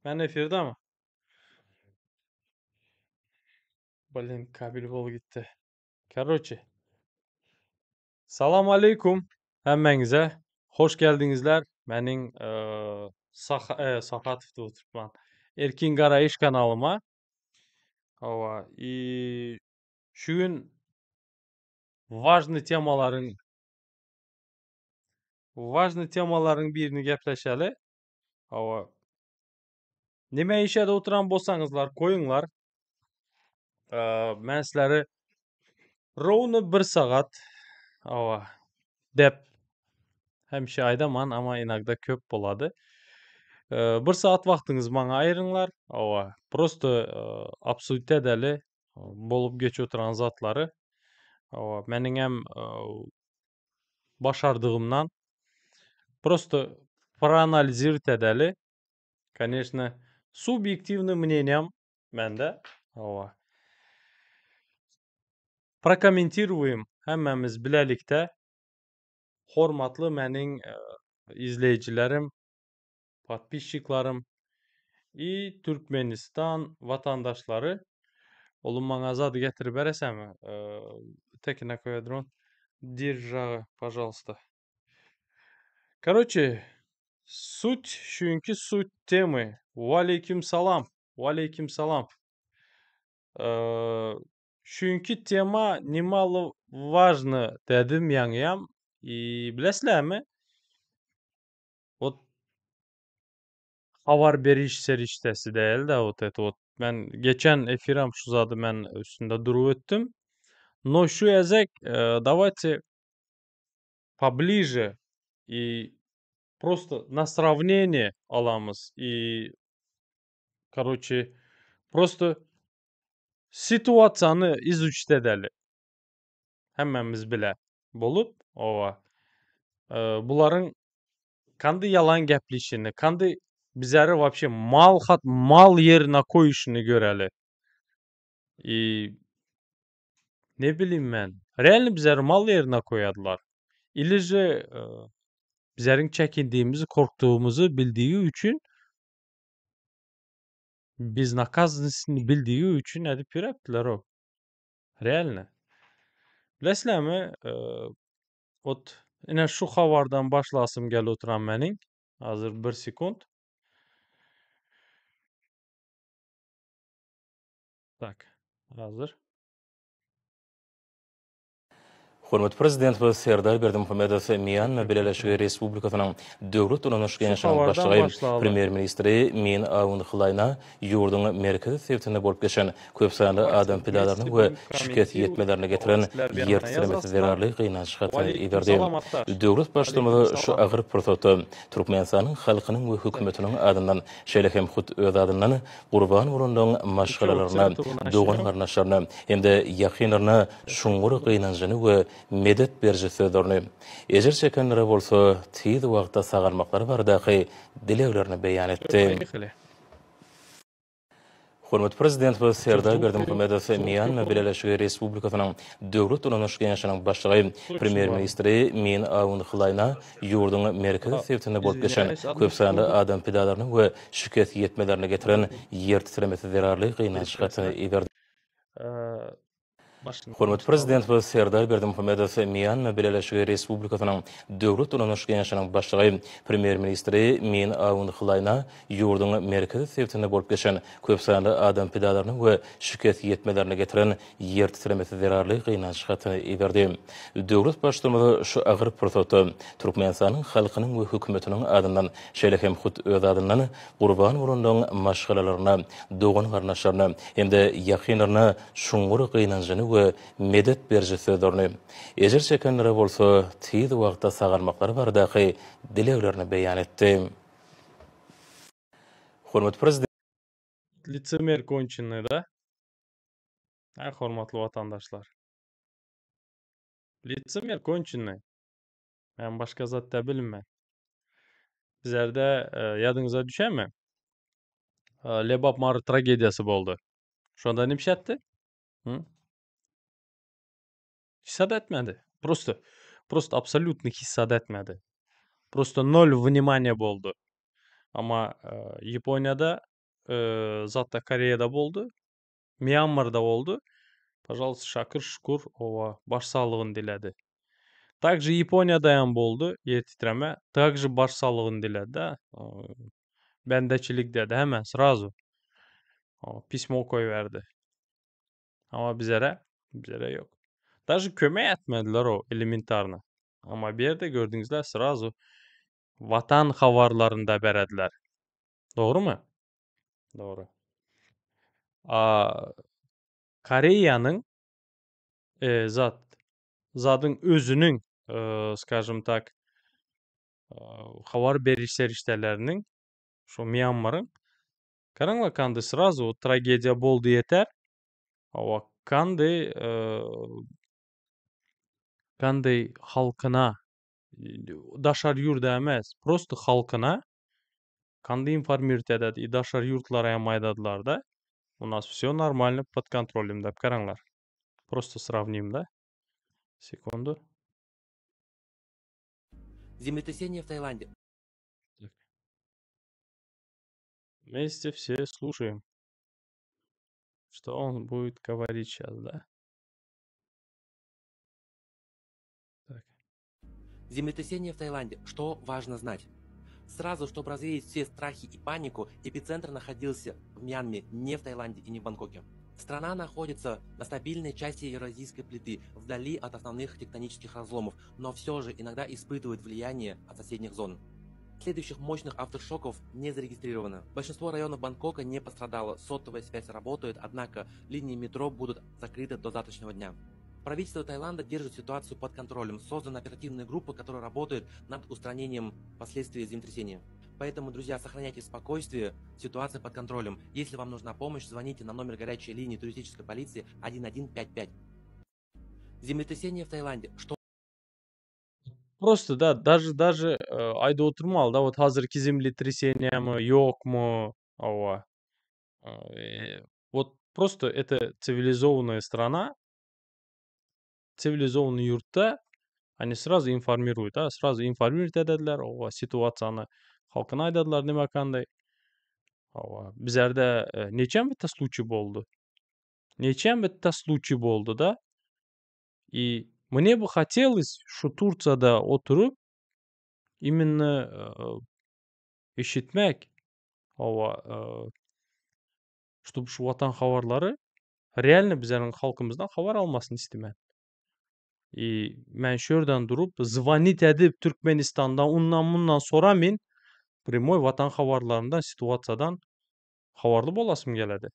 Men efirdemi? Blin, kabel bolup gitdi. Karoçe. Salam aleýkum hemmäňize. Hoş geldiňizler meniň Saha Sahatow diýip oturypman. Erkin Garaýyş kanalyma. Hawa, i şu gün Wažnyý temalaryň Wažnyý temalaryň birini gepleşeli. Hawa. Nime işe oturan bolsaňyzlar koýuňlar. Men sizleri rovno bir sagat hawa dep hemişe aýdaman, amma inogda köp bolady. Bir sagat wagtyňyzy maňa aýyryňlar. Hawa, prosto obsudit edeli bolup geçip oturan zatlary. Hawa, meniňem başardygymdan prosto proanalizirowat edeli. Koneçno, subýektiwnyý mneniýam mende. Hawa. Prokomentirowuýym hemmämiz bilelikde. Hormatly meniň izleýjilerim, podpisçiklarym i Türkmenistan watandaşlary oglum maňa zady getirip beresämi tekine koýadron dirjagy pažalsta karoçe sut şuňki sut temy waleýkim salam waleýkim salam şuňki tema nemalo wažno dedim ýaňyam i bilesizlermi Wot habar beriş serişdesi däl-de wot et wot men geçen efirem şu zady men üstünde durup ötdüm. No şu gezek dawajte pobliže i prosto na srawneniýe alamyz i karoçe prosto situasiýany izuçit edeli. Hemmämiz bile bolup, owa, bularyň kandy ýalan geplişini, kandy bizleri wapşe mal hat mal ýerine koýuşyny göreli. I ne bilim men, realny bizleri mal ýerine koýadylar. Ili že bizleriň çekindigimizi, korkdugymyzy bildigi üçin beznakaznostini bildigi üçin edip ýörepdiler-ow. Realno. Bilesizlermi, ot ine şu habardan başlasym gelip oturan meniň. Hazır bir sekund. Tak, hazır. Hormatly Prezidentimiz Serdar Berdimuhamedow Mýanma Bileleşigi Respublikasynyň Döwlet dolanyş geňeşiniň başlygy, Premýer-ministri Min Aung Hlaýna ýurduň merkezi sebitinde bolup geçen köp sanly adam pidalaryna we şikes ýetmelerine getiren ýer titremesi zerarly gynanç hatyny iberdi. Döwlet Baştutanymyz şu agyr pursatda Türkmenistanyň halkynyň we hökümetiniň adyndan, şeýle hem hut öz adyndan gurban bolanlaryň maşgalalaryna, dogan-garyndaşlaryna hem-de ýakynlaryna çuňňur gynanjyny we medet beriji sözlerini, ejir çekenlere bolsa tiz wagtda sagalmaklary baradaky dileglerini beýan etdi. Hormatly Prezidentimiz Serdar Berdimuhamedow Mýanma Bileleşigi Respublikasynyň Döwlet dolanyş geňeşiniň başlygy, Premýer-ministri Min Aung Hlaýna ýurduň merkezi sebitinde bolup geçen köp sanly adam pidalaryna we şikes ýetmelerine getiren ýer titremesi zerarly gynanç hatyny iberdi. Hormatly Prezidentimiz Serdar Berdimuhamedow Mýanma Bileleşigi Respublikasynyň Döwlet dolanyş geňeşiniň başlygy, Premýer-ministri Min Aung Hlaýna ýurduň merkezi sebitinde bolup geçen köp sanly adam pidalaryna we şikes ýetmelerine getiren ýer titremesi zerarly gynanç hatyny iberdi. Döwlet Baştutanymyz şu agyr pursatda Türkmenistanyň halkynyň we hökümetiniň adyndan, şeýle hem hut öz adyndan gurban bolanlaryň maşgalalaryna, dogan-garyndaşlaryna hem-de ýakynlaryna çuňňur gynanjyny we medet beriji sözlerini, ejir çekenlere bolsa tiz wagtda sagalmaklary baradaky dileglerini beýan etdi. Hormatly Prezidentimiz. Licemer konçennyý da. Aý hormatly watandaşlar. Licemer konçennyý. Men başga zat da bilmen. Bizlerde ýadyňyza düşemi? Lebap Mary tragediýasy boldy. Şonda nime etdi? Hı? Hissat etmedi. Prosto, prosto absolýutny hissat etmedi. Prosto nol wнимание boldy. Amma Ýaponiýada. zatda Koreýada boldy, Mýanmarda boldy. Pažaluysta şakyr-şukur owa baş saglygyny diledi. Takže Ýaponiýada hem boldy ýer titreme. Takže baş saglygyny diledi-de. Bendeçilik dedi hemen srazu. Pismo goýberdi. Amma bizere, bizere ýok. Daže kömek etmediler o elementarno. Amma bu ýerde gördüňizler srazu Watan habarlarynda berediler. Dogrumy? Dogry. A Koreýanyň e, zat zadyň özüniň, e, skažem tak, e, habar beriş serişdeleriniň şu Mýanmaryň garaňlar kandy srazu tragediýa boldy ýeter. Hawa, kandy e, kandy halkyna daşary ýurda emes, prosto halkyna kandy informirowat ededi i daşary ýurtlara hem aýdadylarda, u nas wsё normalno pod kontrolem diýip garaňlar. Prosto srawnim da. Sekundu. Землетрясение в Таиланде. Вместе все слушаем. Что он будет говорить сейчас, да? Так. Землетрясение в Таиланде. Что важно знать? Сразу, чтобы развеять все страхи и панику, эпицентр находился в Мьянме, не в Таиланде и не в Бангкоке. Страна находится на стабильной части Евразийской плиты, вдали от основных тектонических разломов, но все же иногда испытывает влияние от соседних зон. Следующих мощных афтершоков не зарегистрировано. Большинство районов Бангкока не пострадало, сотовая связь работает, однако линии метро будут закрыты до завтрашнего дня. Правительство Таиланда держит ситуацию под контролем. Создана оперативная группа, которая работает над устранением последствий землетрясения. Поэтому, друзья, сохраняйте спокойствие, ситуация под контролем. Если вам нужна помощь, звоните на номер горячей линии туристической полиции 1155. Землетрясение в Таиланде. Что Prosto da daže daže aýdyp oturmaly da wot hazirki zemletrясениýamy ýokmy hawa. Wot prosto это цивилизованная страна Siwilizowanyý ýurtda они srazu informiruýt a srazu informirt edediler owa situasiýany halkyna aýdadylar nime kanday. Hawa bizerde neçem bitta sluçiý boldy. Neçem bitta sluçiý boldy da. I mne бы hotelos şu Tursiýada oturyp imенно eşitmek hawa ştob şu watan habarlary Realno bizleriň halkymyzdan habar almasyny istemän. I men şu ýerden durup zvonit edip Türkmenistandan undan mundan soramyn primoý watan habarlaryndan situasiýadan habarly bolasym geledi.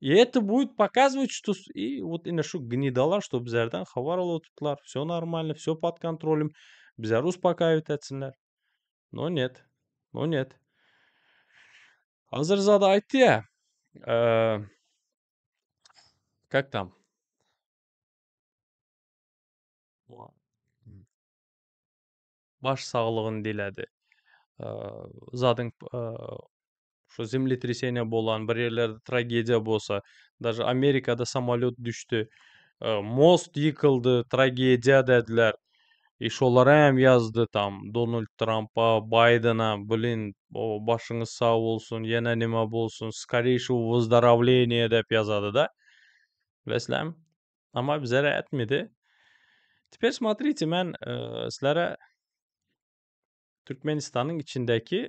I eto будет pokazywać što i wot ine şu gnidalar što bizlerden habar alyp otupdylar wsё normalno wsё pod kontrolem bizleri uspokaiwat etsinler. No net. No net. Hazir zady aýtdy ýa. Kak tam? Baş saglygyny diledi. Zadyň şu zemletrясение bolan bir ýerlerde tragediýa bolsa, daže Amerikada samolýot düşdi, most ýykyldy, tragediýa dediler. I şolara hem ýazdy tam Donald Trampa, Baýdena, blin, o başyňyz sag bolsun, ýene nime bolsun, skoreyşego wyzdorowleniýa dep ýazady-da. Bilesizlermi? Amma bizlere etmedi. Teper smotrite, men sizlere Türkmenistanyň içindäki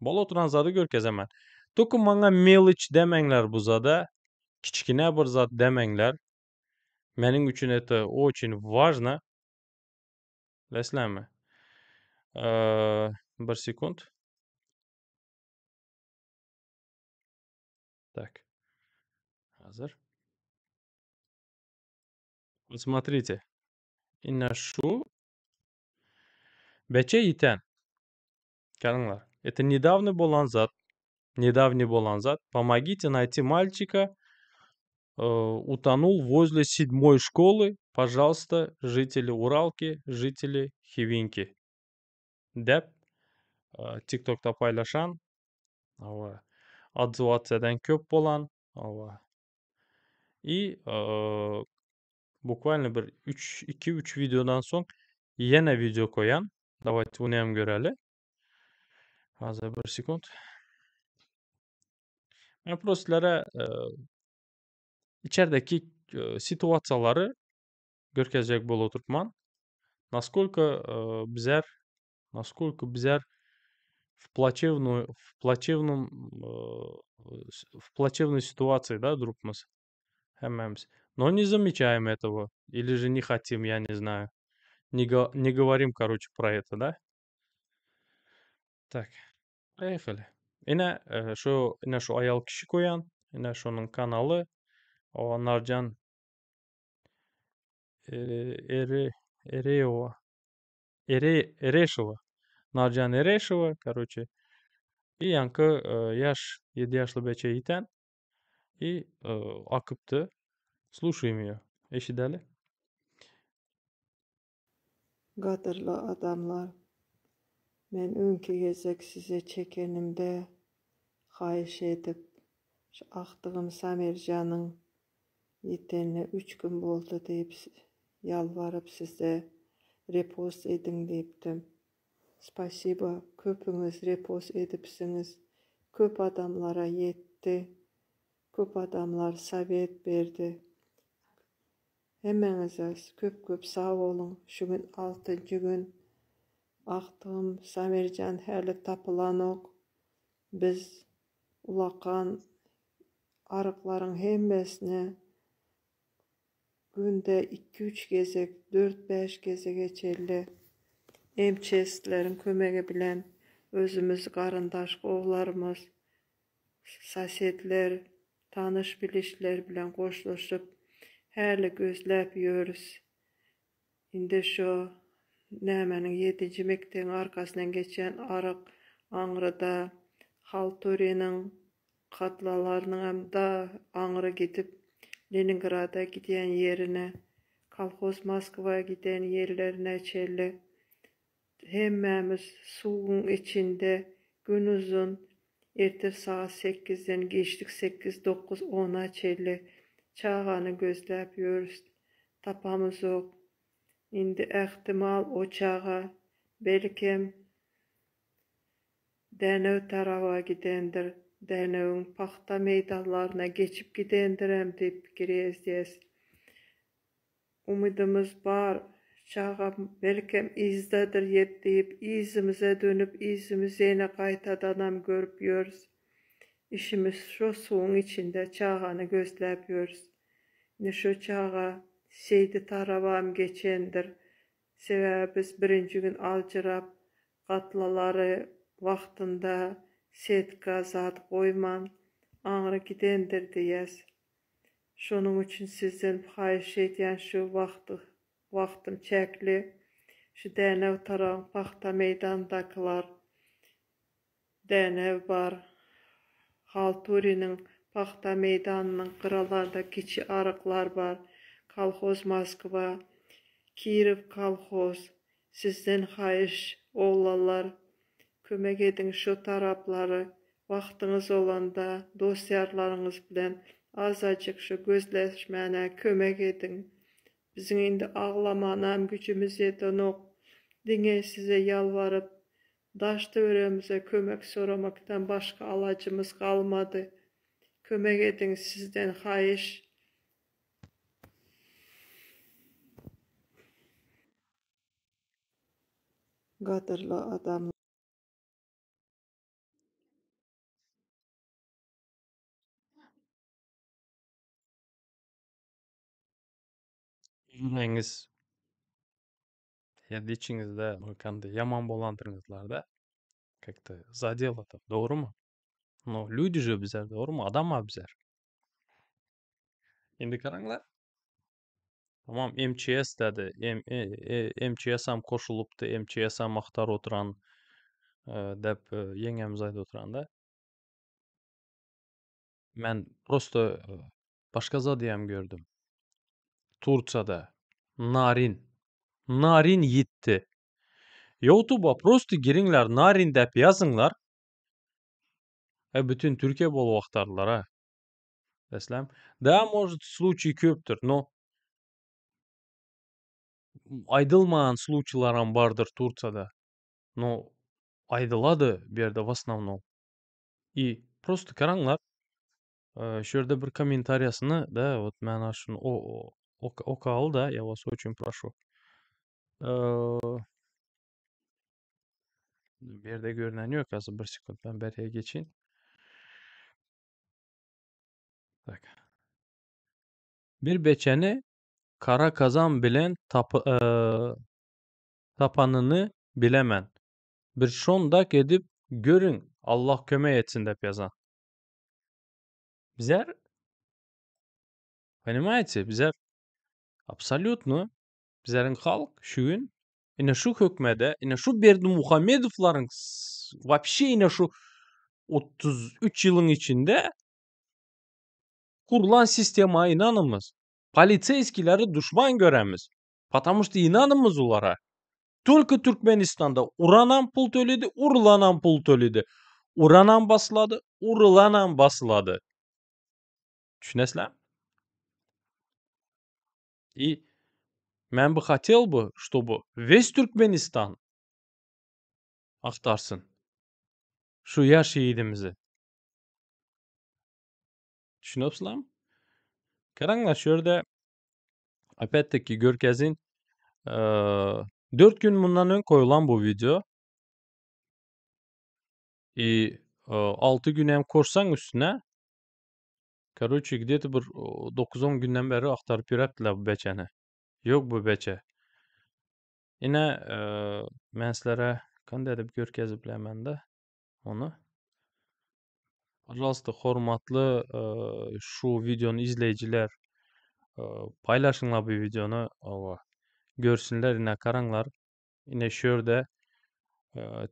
bol oturan zady görkezemen. Tolko maňa meloç demeňler bu zada, kiçgine bir zat demeňler. Meniň üçin это oçin важно. Bilesizlermi? Bir sekunt. Tak. Hazır. Вот смотрите. Ine şu beçe ýiten. Garaňlar. Это недавно bolan zat. Недавний bolan zat. Помогите найти мальчика. Утонул возле седьмой школы. Пожалуйста, жители Уралки, жители Хивинки. Dep TikTokda paýlaşan. Hawa. Отзываться eden köp bolan. Hawa. I bukvalno bir üç, iki-üç wideodan soň ýene wideo goýan. Dawayte ony hem göreli. Hazir bir sekunt. Men prosto sizlere içerdeki situasiýalary görkezjek bolup oturtman. Naskolko bizler naskolko bizler в плачевную в плачевном в плачевной ситуации да durupmyz hemmämiz. Но не замечаем этого или же не хотим, я не знаю. Не не говорим, короче, про это, да? Так, поехали. Ine şu ine şu aýal kişi goýan, ine şonuň kanaly. Owa Narjan Ere Ereýewa Ere Ereşewa. Narjan Ereşewa, короче. I ýaňky ýaş, ýedi ýaşly beçe ýiten i akypdy. Sluşaýym ýa. Eşideli. Gadyrly adamlar, men öňki gezek size çekenimde haýyş edip, şu agtygym Samirjanyň ýitenine üç gün boldy diýip ýalbaryp size repost ediň diýipdim. Spasibo, köpüňiz repost edipsiňiz. Köp adamlara ýetdi. Köp adamlar sowet berdi. Hemmäňize köp köp sag boluň. Şu gün altynjy gün. Agtygym Samirjan häli tapylanok. Biz ulakan aryklaryň hemmesine günde iki-üç gezek, dört-bäş gezege çenli MÇS-leriň kömegi bilen özümiz garyndaş-gowlarymyz, sosedler, tanyş-bilişler bilen goşulyşyp, häli gözläp ýörüs. Indi şo nämäniň ýedinji mekdebiň arkasyndan geçýän aryk aňryda Halturiniň katlalarynyňam da aňry gidip Leningrada gidýän ýerine, kolhoz Moskwa giden ýerlerine çenli hemmämiz suwuň içinde günuzyn ertir sagat sekizden giçlik sekiz, dokuz, ona çenli çagany gözläp ýörüs. Tapamyzok. Indi ähtimal o çaga belkem Dänew taraba gidendir, Dänewiň pagta meýdanlaryna geçip gidendirem diýip pikir edýäs. Umydymyz bar, çagam belkem yzdadyr ýep diýip yzymyza dönüp yzymyzy ýene gaýtadanam görüp ýörüs. Işimiz şo suwuň içinde çagany gözläp ýörüs. Indi şo çaga Seýdi tarabam geçendir. Sebäbi biz birinji gün aljyrap gatlalary wagtynda setka zat goýman aňry gidendir diýýäs. Şonuň üçin sizden haýyş edýän şu wagty wagtym çäkli şu Dänew tarabyň pagta meýdandakylar Dänew bar Halturiniň pagta meýdanynyň gyralarda kiçi aryklar bar Kolhoz Moskwa Kirow kolhoz sizden haýyş oglanlar kömek ediň şu taraplary Wagtyňyz bolanda dost-ýarlaryňyz bilen azajyk şu gözleşmäne kömek ediň. Biziň indi aglamanam güjümiz ýetenok. Diňe size ýalbaryp, daş-töweregimize kömek soramakdan başga alajymyz galmady. Kömek ediň sizden haýyş. Gadyrly adamlar. Ýüregiňiz ýa-da içiňizde bolkanda ýaman bolandyrňyzlarda как-то zadelо там, dogrymy? No, люди же bizler, dogrymy? Adam-a bizler. Indi garaňlar. Tamam, MÇS dädi. MÇS-am goşulypdy, MÇS-am agtaryp oturan dep ýeňňemiz aýdyp oturanda. Men prosto başga zadyam gördüm. Tursiýada Narin. Narin ýitdi. Youtuba prosto giriňler, Narin dep ýazyňlar. E bütin Türkiýe bolup agtardylar-a. Eslem. Da может случай köpdür, no aýdylman sluçylaram bardyr Tursiýada. No aýdylady bu ýerde w osnovnom. I prosto garaňlar. Şu ýerde bir kommentariýasyny da вот men şuny okaly da я вас очень прошу. Bir ýerde görnen ýok hazir bir sekunt men bärä geçeýin. Tak. Bir beçeni kara kazan bilen tapy, tapanyny bilemen. Bir şondak edip görüň Allah kömek etsin dep ýazan. Bizler Понимаете, bizler absolýutno bizleriň halk şu gün ine şu hökmede, ine şu Berdimuhamedowlaryň wapşe ine şu 33 ýylyň içinde kurulan sistema ynanymyz. Politseyskileri duşman göremiz. Потому что ynanymyz olara. Только Türkmenistanda uranam pul töledi, urulanam pul töledi. Uranam basylady, urulanam basylady. Düşünesizlermi? И men бы хотел бы, чтобы весь Türkmenistan agtarsyn şu ýaş ýigidimizi. Düşünipsizlermi? Garaňlar şu ýerde opять-таки görkezin 4 gün mundan öň koýulan bu wideo. I 6 gün hem koşsaň üstüne Karoçe gde-to bir 9-10 günden bäri agtaryp ýöräpdiler bu beçäni. Ýok bu beçe. Ine men sizlere kanda edip görkezip bilemende ony. Pažalsta hormatly şu wideony izleýjiler paýlaşyňlar bu wideony hawa görsünler ine garaňlar ine şu ýerde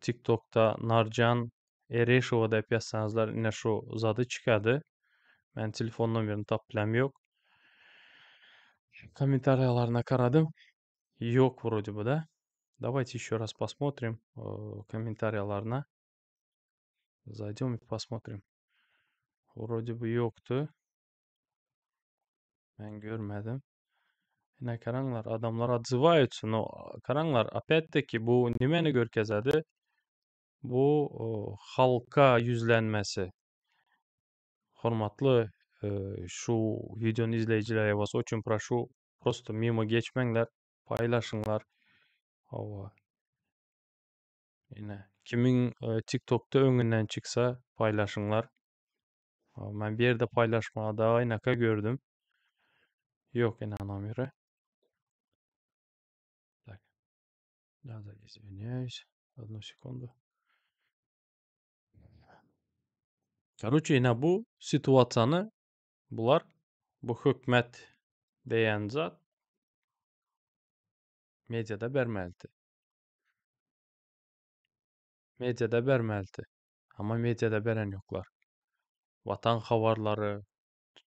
TikTokda Narjan Ereşowa diýip ýazsaňyzlar ine şu zady çykady. Men telefon nomerini tapyp bilem ýok. Kommentariýalaryna garadym. Ýok wrode бы, da? Давайте еще раз посмотрим kommentariýalaryna. Зайдем и посмотрим. Wrode бы ýokdy. Men görmedim. Ine garaňlar, adamlar отзываются, но garaňlar, опять-таки bu nimeni görkezedi? Bu halka ýüzlenmesi. Hormatly şu wideony izleýjiler, я вас очень прошу, просто mimo geçmäňler, paýlaşyňlar. Hawa. Ine, kimiň TikTokda öňünden çyksa paýlaşyňlar. Men bir ýerde paýlaşmaga dagy ynaka gördüm. Ýok ine nomeri. Так. Да, извиняюсь. Одну секунду. Короче, ine bu situasiýany bular bu hökümet diýen zat mediada bermelidi. Mediada bermelidi. Amma mediada beren ýoklar. Watan habarlary,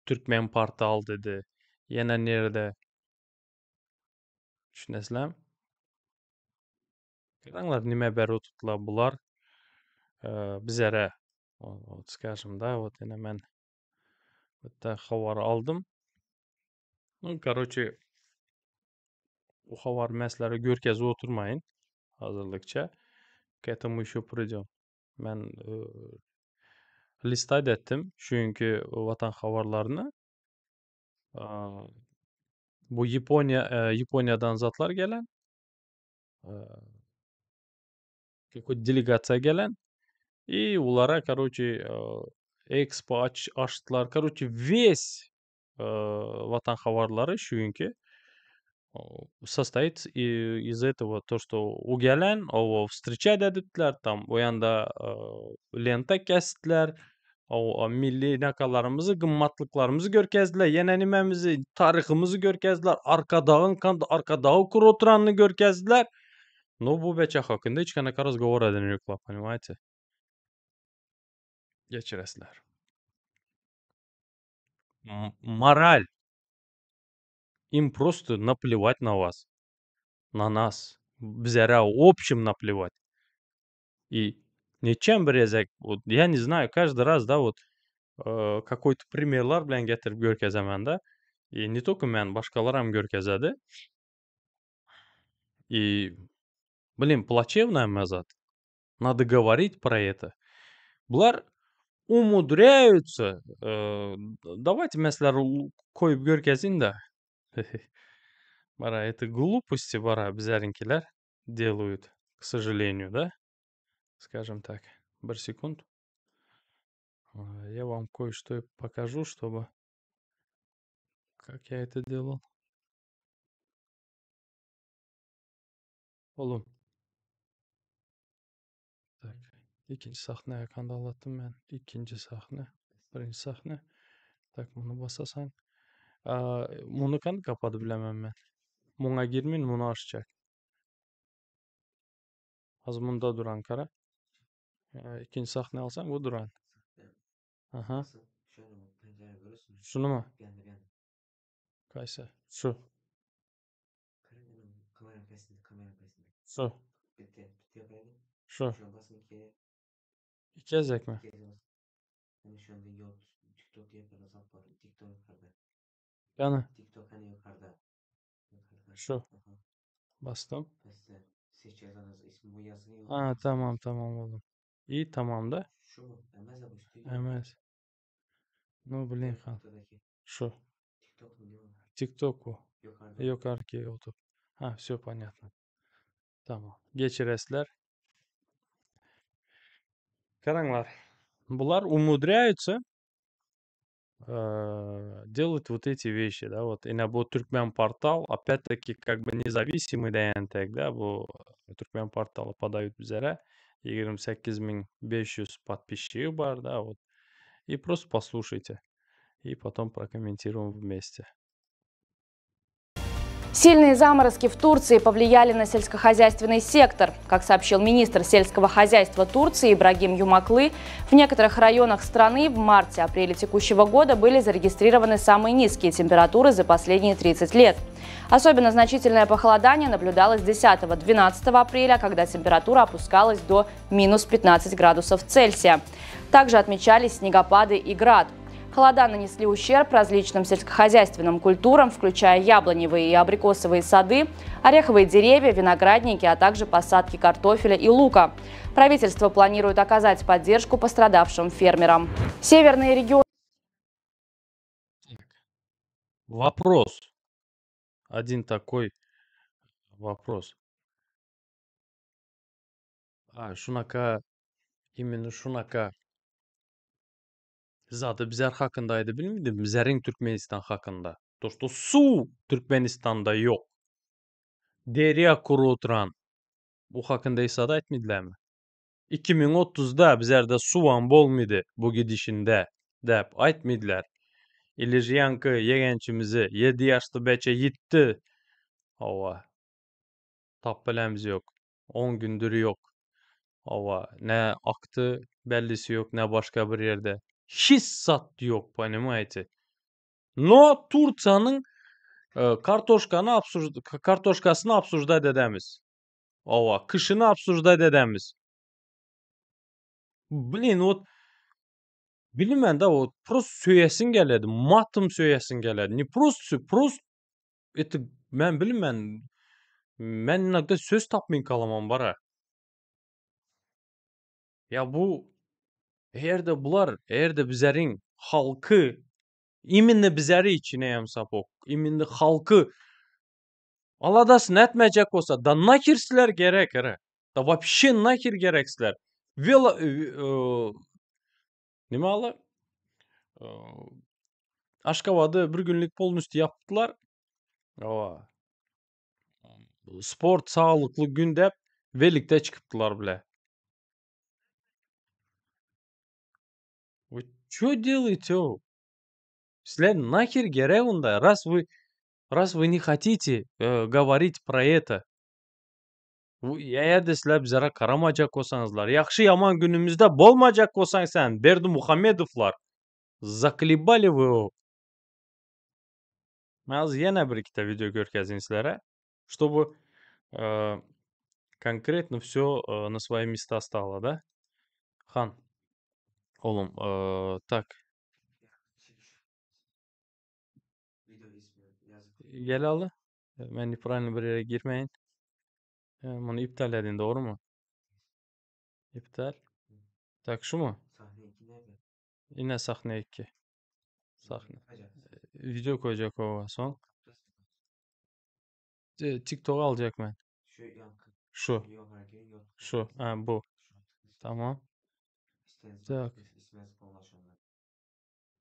Türkmen portal dedi. Ýene nirede? Düşünesizlermi? Garaňlar nime berip otyrdylar bular bizlere. Вот скажем, да, вот ine men bitta habar aldym. Ну, короче, bu habary men sizlere görkezip oturmaýyn hazyrlykça. К этому еще придем. Men listayt etdim çünki Watan habarlaryny. Bu Ýaponiýa Ýaponiýadan zatlar gelen. Какой-то delegasiýa gelen. И olara, короче, экспо açdylar. Короче, весь Watan habarlary şu günki состоит из этого, то, что u gelen, o встречать edipdiler, tam o ýanda lenta kesdiler, o milli nakalarymyzy, gymmatlyklarymyzy görkezdiler, ýene nimemizi, taryhymyzy görkezdiler, Arkadagyň Arkadagy kurup oturanyny görkezdiler. Но bu beçe hakynda hiç qanaqa razgovor eden ýoklar, понимаете? Geçiresizler. Мораль. Им просто наплевать на вас, на нас. Bizlere общем наплевать. И neçen bir gezek, вот я не знаю, каждый раз, да, вот какой-то примерlar bilen getirip görkezemen da. И не только men, başgalar hem görkezedi. И, блин, плачевно hemme zat. Надо говорить про это. Bular Umudrýaýutsa, dawayte men sizlere koýup görkezin-de. Bara это глупости bara bizleriňkiler делают, к сожалению, да? Скажем так. Bir sekund. Я вам кое-что покажу, чтобы... Как я это делал? Oğlum. Tak. Ikinji sahna kandalatdym men. Ikinji sahna. Birinji sahna. Tak, muny basasan. Muny kan kapady bilemem men. Muňa girmin, muny açjak. Az munda duran kara. Ikinji sahna alsaň bu duran. Aha. Şuny mu? Kaýsy? Şu. Şu. Şu. Iki gezekmi? Ýany. Şu. Bastım. Ha tamam tamam oğlum. İyi tamam da. Evet. No blin han. Şu. TikTok bu. Yukarıki YouTube. Ha все понятно. Tamam. Geçiresler. Garaňlar. Bular umudrяются делать вот эти вещи, да, вот. Ine bu Türkmen portal опять-таки как бы независимый diýen tek, да, bu Türkmen portaly подают bizlere. 28 500 подписчиги bar, да, вот. И просто послушайте. И потом прокомментируем вместе. Сильные заморозки в Турции повлияли на сельскохозяйственный сектор. Как сообщил министр сельского хозяйства Турции Ибрагим Юмаклы, в некоторых районах страны в марте-апреле текущего года были зарегистрированы самые низкие температуры за последние 30 лет. Особенно значительное похолодание наблюдалось 10-12 апреля, когда температура опускалась до минус 15 градусов Цельсия. Также отмечались снегопады и град. Холода нанесли ущерб различным сельскохозяйственным культурам, включая яблоневые и абрикосовые сады, ореховые деревья, виноградники, а также посадки картофеля и лука. Правительство планирует оказать поддержку пострадавшим фермерам. Северные регионы Вопрос. Один такой вопрос. A, şunaka, именно şunaka zady bizler hakynda aýdyp bilmedim, bizleriň Türkmenistan hakynda. То, что suw Türkmenistanda ýok. Derýa gury oturan. Bu hakynda hiç zat aýtmadylarmy? 2030-da bizlerde suwam bolmady bu gidişinde diýip aýtmadylar. Или же ýaňky ýegençimizi 7 ýaşly beçe ýitdi. Hawa. Tap bilemimiz ýok. 10 gündür ýok. Hawa, ne akdy bellisi ýok, ne başga bir ýerde. Hiç zat ýok, понимаете? Но Tursiýanyň kartoşkany kartoşkasyny обсуждать edemiz. Hawa, kyşyny обсуждать edemiz. Блин, вот bilmän-de, вот просто söýesiň geledi, matym söýesiň geledi. Не просто, просто это men bilmän, men иногда söz tapmaýyn galamam bara. Ya bu eger-de bular, eger-de bizleriň halky именно bizleri içine hem sapok, именно halky aladasyny etmejek bolsa, da nakir sizler gerek ere. Da вообще nakir gerek sizler. Velo nime aly? Aşgabady bir günlük polностью ýapdylar. Hawa. Sport saglykly gün dep welikde çykypdylar bile. Вы чё делаете, о? Sizler нахер gerek onda? Раз вы не хотите говорить про это. Eger-de sizler bizlere garamajak bolsaňyzlar, ýagşy ýaman günümizde bolmajak bolsaň sen, Berdimuhamedowlar. Заколебали вы o. Men hozir ýene bir ikkita video görkezeyim sizlere, чтобы конкретно всё на свои места стало, да? Han. Oğlum, так. Gel aly. Men неправильно bir ýere girmeýin. Muny iptal edin, dogrymy? İptal. Так, şumu? Ine sahne 2. Sahne. Video koýjak oba soň. TikTok aljak men. Şu. Şu. Ha, bu. Tamam. Tak.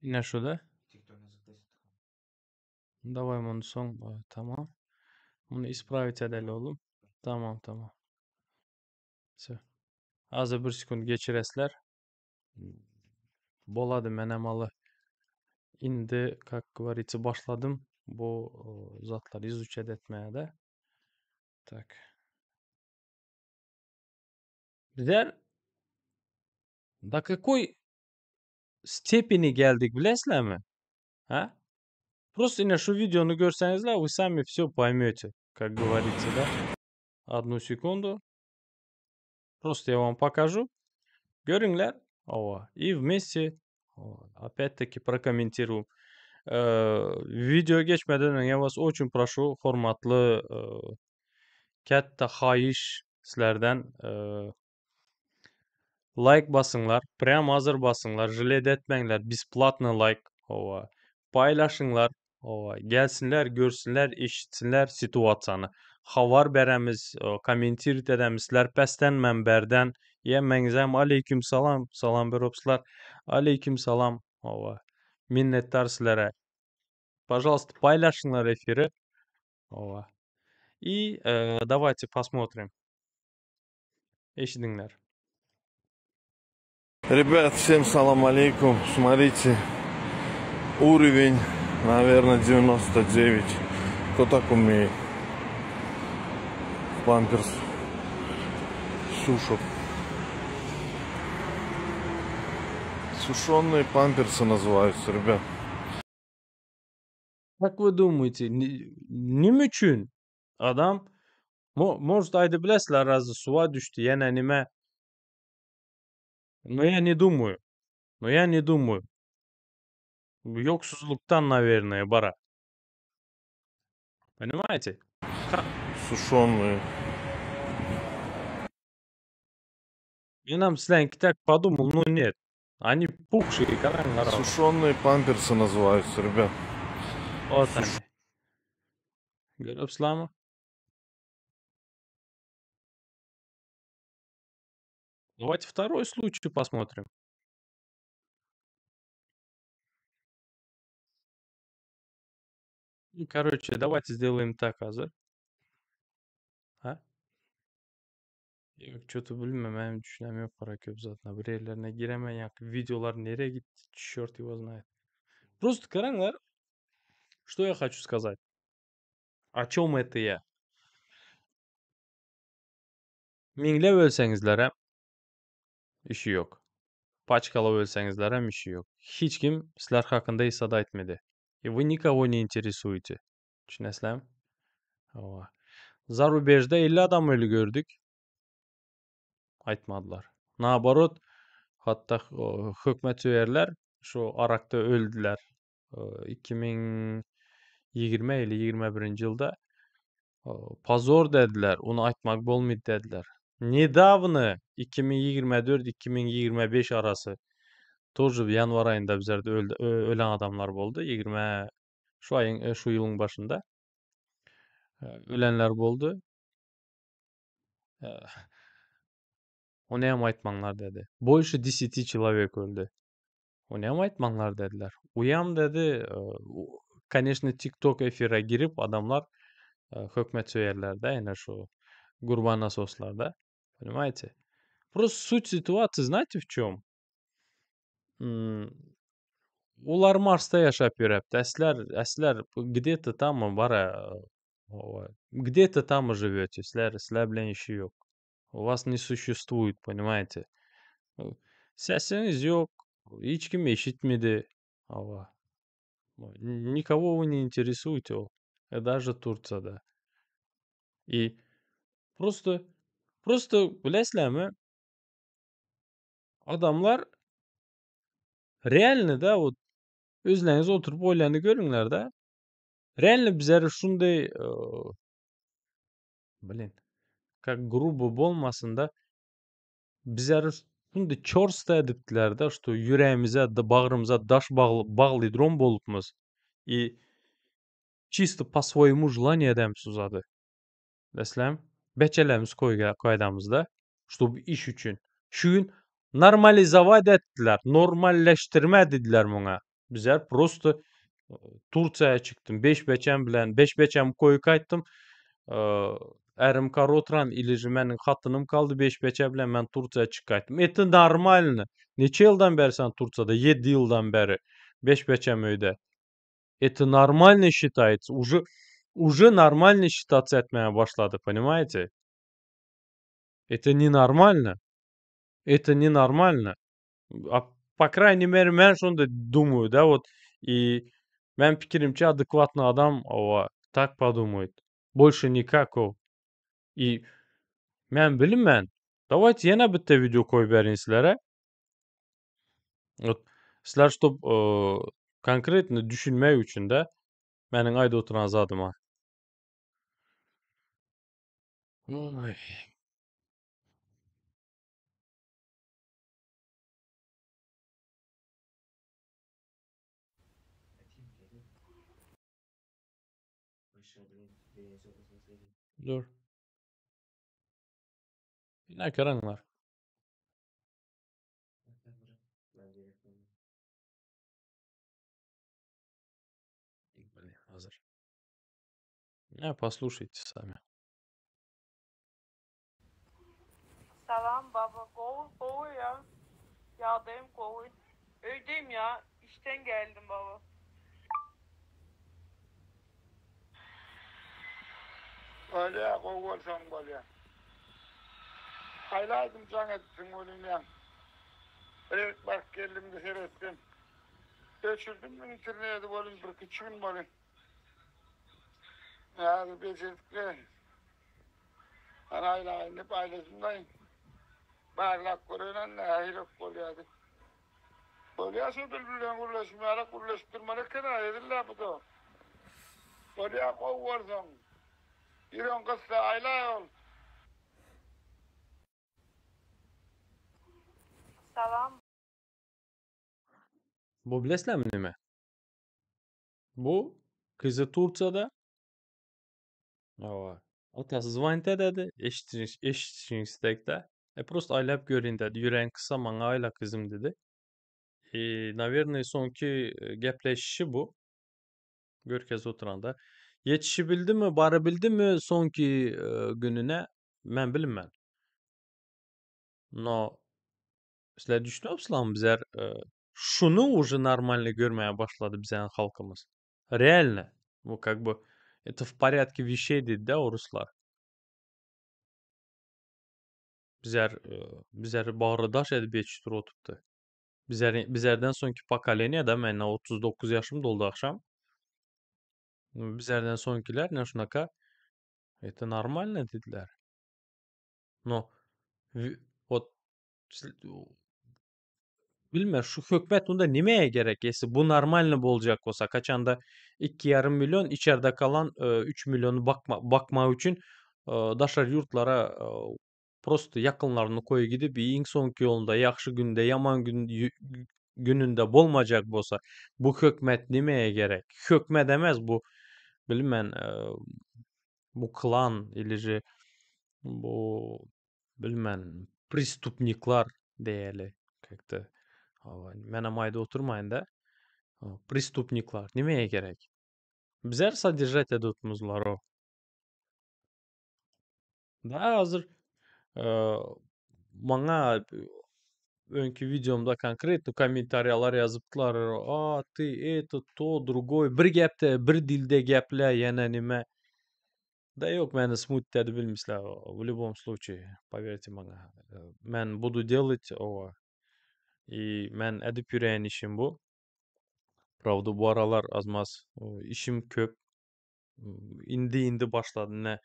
Ine şu da. Daway muny soň tamam. Muny ispravit edeli oglum. Tamam tamam. Vse. Azja bir sekund geçiresler. Bolady menem aly indi как говорится başladym bu zatlary izuçat etmäge-de. Tak. Bizler do kakoý stepeni geldik bilesizlermi? Ha? Просто ine şu videony görseňizler вы sami все поймете, как говорится, да? Одну секунду. Просто я вам покажу. Görüňler. Hawa. И вместе опять-таки прокомментируем. Video geçmeden öň я вас очень прошу, hormatly kätde haýyş sizlerden laýk basyňlar, prýam hazir basyňlar, žaled etmäňler, besplatny laýk, hawa. Paýlaşyňlar, hawa, gelsinler, görsünler, eşitsinler situasiýany. Habar beremiz, kommentirowat edemiz, sizler pesden, men bärden. Hemmäňizem aleýkim salam, salam beropslar. Aleýkim salam, hawa. Minnetdar sizlere. Pažalsta, paýlaşyňlar efiri. Hawa. I dawayte posmotrim. Eşidiňler. Ребят, всем салам алейкум. Смотрите, уровень, наверное, 99. Кто так умеет? Памперс сушат. Сушеные памперсы называются, ребят. Как вы думаете, nime üçin adam может aýdyp bilesizler razy suwa düşdi ýene nime Но я не думаю. Но я не думаю. Ýoksuzlykdan nawernoe bara. Понимаете? Сушеные. Menem sizleňki tak подумал, но нет. Они пухшие, garaňlar. Сушеные памперсы называются, ребят. Вот они. Görüpsizlermi? Давайте второй случай посмотрим. Ну, короче, давайте сделаем так, Азыр. Ha? Ýok, ço-to bilmem, menem düşünem ýok para köp zadyna. Bir ýerlerine giremen ýa wideolar nirä gitdi, çort его знает. Просто garaňlar, что я хочу сказать? О чем это я? Meňläp ölseňizlerem işi ýok. Paçkalap ölseňizlerem işi ýok. Hiç kim sizler hakynda hiç zat aýtmady. И вы никого не интересуете. Düşünesizlermi? Hawa. Zarubežde 50 adam öli gördük. Aýtmadylar. Naoborot, hatda hökmetsöýerler şu arakda öldüler. 2020 ili 21-nji ýylda pozor dediler, ony aýtmak bolmady dediler. Nedawno 2024-2025 arasy тоже ýanwar aýynda bizlerde ölen adamlar boldy. 20 şu aýyň şu ýylyň başynda ölenler boldy. Ony hem aýtmaňlar dedi. Больше 10 человек öldi. Ony hem aýtmaňlar dediler. Uýam dedi, конечно, TikTok efire girip adamlar hökmetsöýerler-de, ene şu Gurban nasoslar-da. Понимаете? Просто суть ситуации знаете в чем? Olar Marsda ýaşap ýörepdi. Sizler, sizler где-то там bara где-то там живете. Sizler, sizler bilen işi ýok. У вас не существует, понимаете? Sesiňiz ýok, hiç kim eşitmedi. Hawa. Никого вы не интересуете, даже Турциýada. И просто просто bilesizlermi? Adamlar реально da вот özleriňiz oturyp oýlanyp görüňler-de. Реально bizler şunday блин, как грубо bolmasyn-da, bizler Şunda çorsta edipdiler-de, şto ýüregimize, bagrymyza daş baglydrom bolupmyz. I çisto po svoýemu želaniýu edämiz şu zady. Meselem, beçelerimiz koýdamyzda, ştoby iş üçin. Şu gün normalizowat etdiler, normalleşdirme diýdiler muňa. Bizler prosto Tursiýa çykdym, beş beçem bilen, beş beçemi koýup gaýtdym. Ärim kar oturan ili же meniň hatynym kaldy beş beçe bilen men Tursiýa çykyp gaýtdym. Это нормально. Neçe ýyldan bäri sen Tursiýada? Ýedi ýyldan bäri. Beş beçem öýde. Это нормально считается. Уже уже нормально считаться etmäge başlady, понимаете? Это не нормально. Это не нормально. A по крайней мере men şonda думаю, да, вот и men pikirimçe adekvatny adam owa tak podumает. Больше никак o. I men bilinmän. Давайте ýene bitte wideo koýup berin sizlere. Вот sizler ştob konkretno düşünmek üçin-de meniň aýdyp oturan zadyma. Oý. Dur. Ine karaňlar. Hazır. Ne послушайте sami. Salam baba gowy gowy ya ýagdaýym gowy öýdeyim ya işden geldim baba. Bolýa gowy bolsaň bolýa. Aýlaýdym jaň edipsiň welin ýa. Bir baryp geldimde seretdim. Öçürdim interneti welin birküç gün welin. Häzir bejerdik-le. Hany aýlaýyn diýip aýladym-daýyn. Barlap göreýin nähilek bolýar diýip. Bolýar şo bilbil bilen gürleşim ýaly gürleşip durmaly eken-ä hezil-dä bu-da. Bolýar gowy bolsaň. Ýüregiň gyssa aýlaý ol. Salam. Bu bilesizlermi nime? Bu gyzy Tursiýada. Hawa. Atasy zvonit ededi, eşidişiň istekde. E prosto aýlap görin dedi. Ýüregiň kyssa maňa aýla gyzym dedi. I nawernoý soňky gepleşişi bu. Görkez oturanda. Ýetişibildimi, barabildimi soňky gününe men bilinmän. No sizler düşünýäpsiňizmi bizler şuny уже normalny görmäge başlady bizäň halkymyz. Realno. Bu как бы это в порядке вещей diýdi-dä oruslar. Bizler bizleri bagry daş edip ýetişdirip oturtdy. Bizler bizlerden soňky pokoleniýa-da men 39 ýaşym doldy agşam. Bizlerden soňkiler ine şunaka это normalno diýdiler. No вот Bilme şu hökmet unda nimäge gerek esi bu normalny boljak bolsa kaçanda 2,5 million içerde kalan 3 milliony bakma bakmak üçin daşary ýurtlara prosto ýakynlaryny koýup gidip iň soňky ýolunda ýagşy günde ýaman gün gününde bolmajak bolsa bu hökmet nimäge gerek hökmet emes bu bilmen bu klan ili же bu bilmen prestupniklar diýeli как-то hawa menem aýdyp oturmaýyn-da prestupniklar nimäge gerek bizler sodержать edip Da hazir maňa öňki wideomda konkretno kommentariýalar ýazypdylar a ty это то другой bir gepde bir dilde geple ýene nime Da ýok meni smutить edip bilmisler в любом случае поверьте maňa men буду делать owa i men edip ýören işim bu prawda bu aralar az-maz işim köp indi indi başlady ine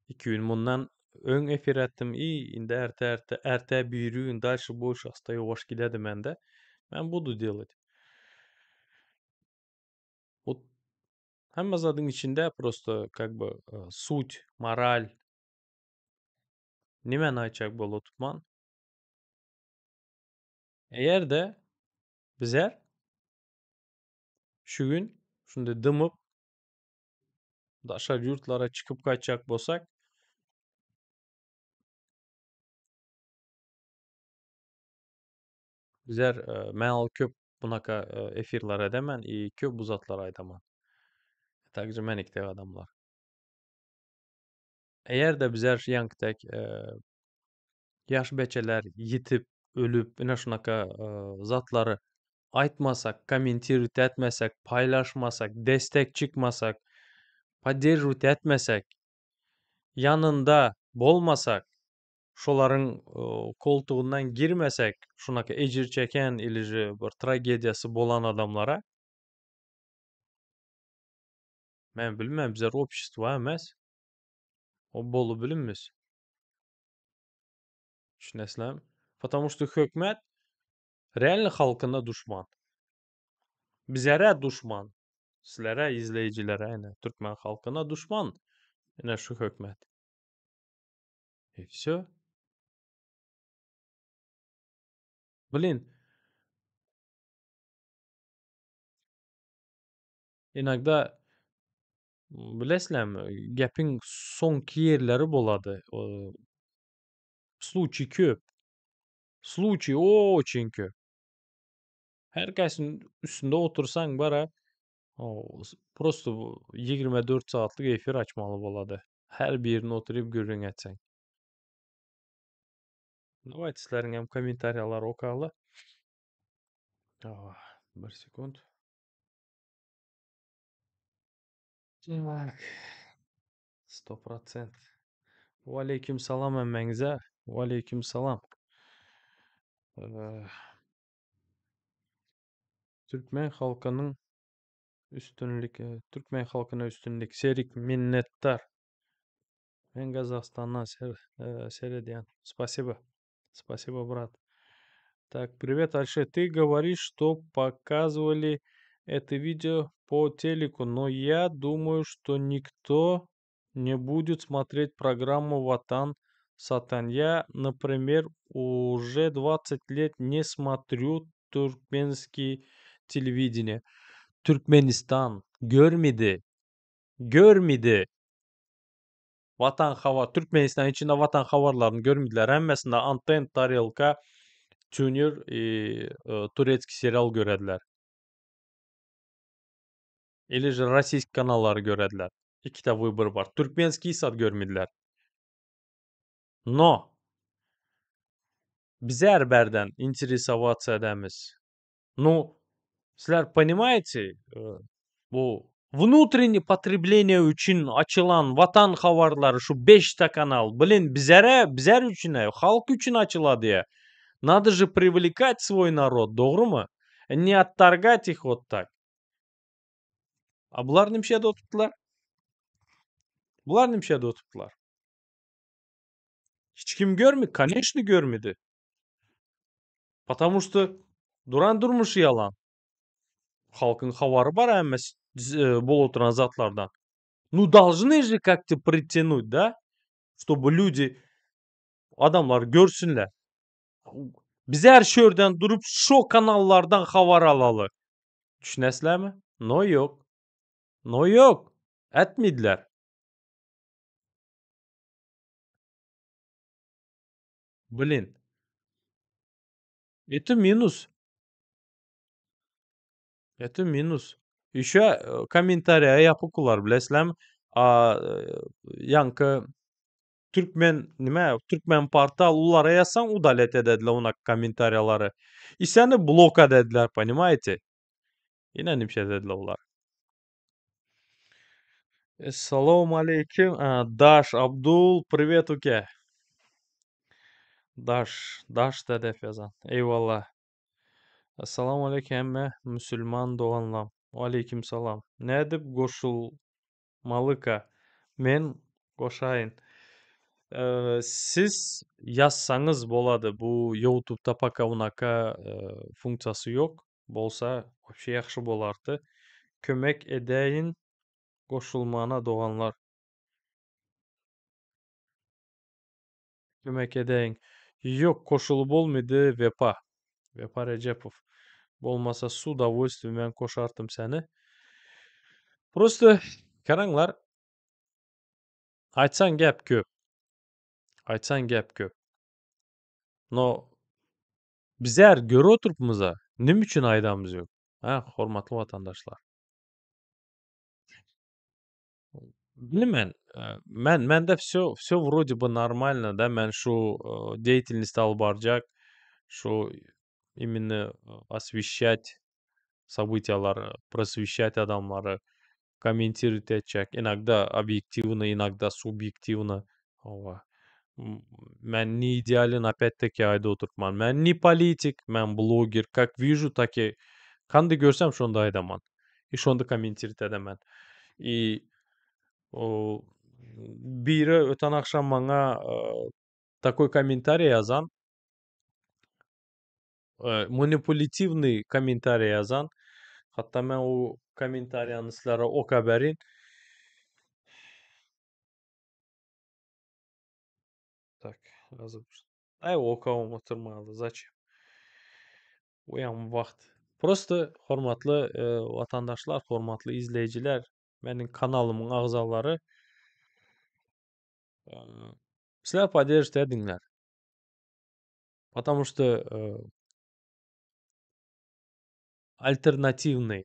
iki gün mundan öň efir etdim i indi erte erte erte biri gün дальше больше asta ýuwaş gidedi mende men буду делать вот hemme zadyň içinde prosto как бы суть moral nimäni aýtjak bolup otupman. Eger-de bizler şu gün şunda dymyp daşary ýurtlara çykyp gaýtjak bolsak, bizler men ol köp bunaka efirler edemen i köp bu zatlar aýdaman. Также menikdek adamlar. Eger-de bizler ýaňkydek ýaş beçeler ýitip, ölüp, ine şunaka zatlary aýtmasak, kommentirowat etmesek, paýlaşmasak, destek çykmasak, podderžiwat etmesek, ýanynda bolmasak, şolaryň koltugyndan girmesek, şunaka ejir çeken ili že bir tragediýasy bolan adamlara, men bilmän, bizler obşestwo emes, o bolup bilinmez. Düşünesizlermi? Потому что hökümet realno halkyna duşman. Bizlere duşman. Sizlere, izleýjilere, ine, türkmen halkyna duşman. Ine şu hökümet. И все. Blin. Inogda bilesizlermi, gepiň soňky ýerleri bolady. Sluçy köp. Sluçy oçin köp. Her kaýsynyň üstünde otursaň bara prosto 24 saatlyk efir açmaly bolady. Her birini oturyp gürrüň etseň. Dawayte sizleriň hem kommentariýalary okaly. Bir sekund. Tak. 100%. Waleýkim salam hemmäňize. Waleýkim salam. Türkmen halkynyň üstünlik, türkmen halkyna üstünlik. Serik minnetdar. Men Gazagstandan seredýän. Spasibo. Спасибо, брат. Так, привет, Альше. Ты говоришь, что показывали это видео по телеку, но я думаю, что никто не будет смотреть программу Ватан Сатан. Я, например, уже 20 лет не смотрю туркменский телевидение. Türkmenistan görmedi. Görmedi. Watan habar Türkmenistan içinde Watan habarlaryny görmediler. Hemmesinde anten, tarelka, tuner i turetskiý serial görediler. Ili же российский kanallary görediler. Ikitä wybor bar. Türkmenskiý zat görmediler. No. Bizler bärden interesowаться edemiz. Nu, sizler ponimaýte, bu vnutreniý potrebleniýe üçin açylan Watan habarlary şu beşte kanal, blin, bizere, bizler üçin, halk üçin açylady. Надо же привлекать свой народ, dogrymy? Не отторгать их вот так. A bular nimşede oturtdular? Bular nimşede oturtdular? Hiç kim görmedi? Конечно görmedi. Потому что duran durmuşy ýalan. Halkyň habary bar hemmesi bolup oturan zatlardan. Nu должны же как-то притянуть, да? Чтобы люди adamlar görsünler. Bizler şörden durup şo kanallardan habar alaly. Düşünesizlermi? No ýok. No ýok. Etmediler. Blin. Это минус. Это минус. Еще kommentariýa ýapyk bilesizlermi? A ýaňky Türkmen nime Türkmen portal ulara ýazsaň udalet edediler ona kommentariýalary. И seni blok edediler, понимаете? Ine nimşe dediler olar. Essalamu aleýkum. Daş Abdul, privet uke. Daş, Daş Dedef ýazan. Eýwallah. Assalamu aleýkum hemme musulman doganlam. Waleýkim salam. Nädip goşulmalyka? Men goşaýyn. Siz ýazsaňyz bolady. Bu YouTube'da пока unaka funksiýasy ýok. Bolsa вообще ýagşy bolardy. Kömek edäýin goşulmana doganlar. Kömek edäýin. Ýok, goşulyp bolmady Wepa. Wepa Rejepow. Bolmasa s udowolstwiýem men goşartym seni. Prosto garaňlar aýtsaň gep köp. Aýtsaň gep köp. No bizler görüp oturypmyza nime üçin aýdamyz ýok? Ha, hormatly watandaşlar. Bilmen, men mende всё всё вроде бы нормально da, men şu deýatelnost alyp barjak, şu именно osweşşat sobytiýalary, prosweşşat adamlary, kommentirowat etjek, inogda obýektiwno, inogda subýektiwno, hawa. Men ne idealin opýat-taki aýdyp oturtman. Men ne politik, men bloger, kak wižu, tak i kanda görsem şonda aýdaman. I şonda kommentirowat edemen. I biri öten agşam maňa takoý kommentariý ýazan, manipulýatiwnyý kommentariý ýazan. Hatda men o kommentariýany sizlere okap berin. Tak, ýazyp. Aý okabam oturmaly, zaçem. Oýam wagt. Prosto hormatly watandaşlar, hormatly izleýjiler, meniň kanalymyň agzalary sizler podderžit ediňler. Потому что alternatiwnyý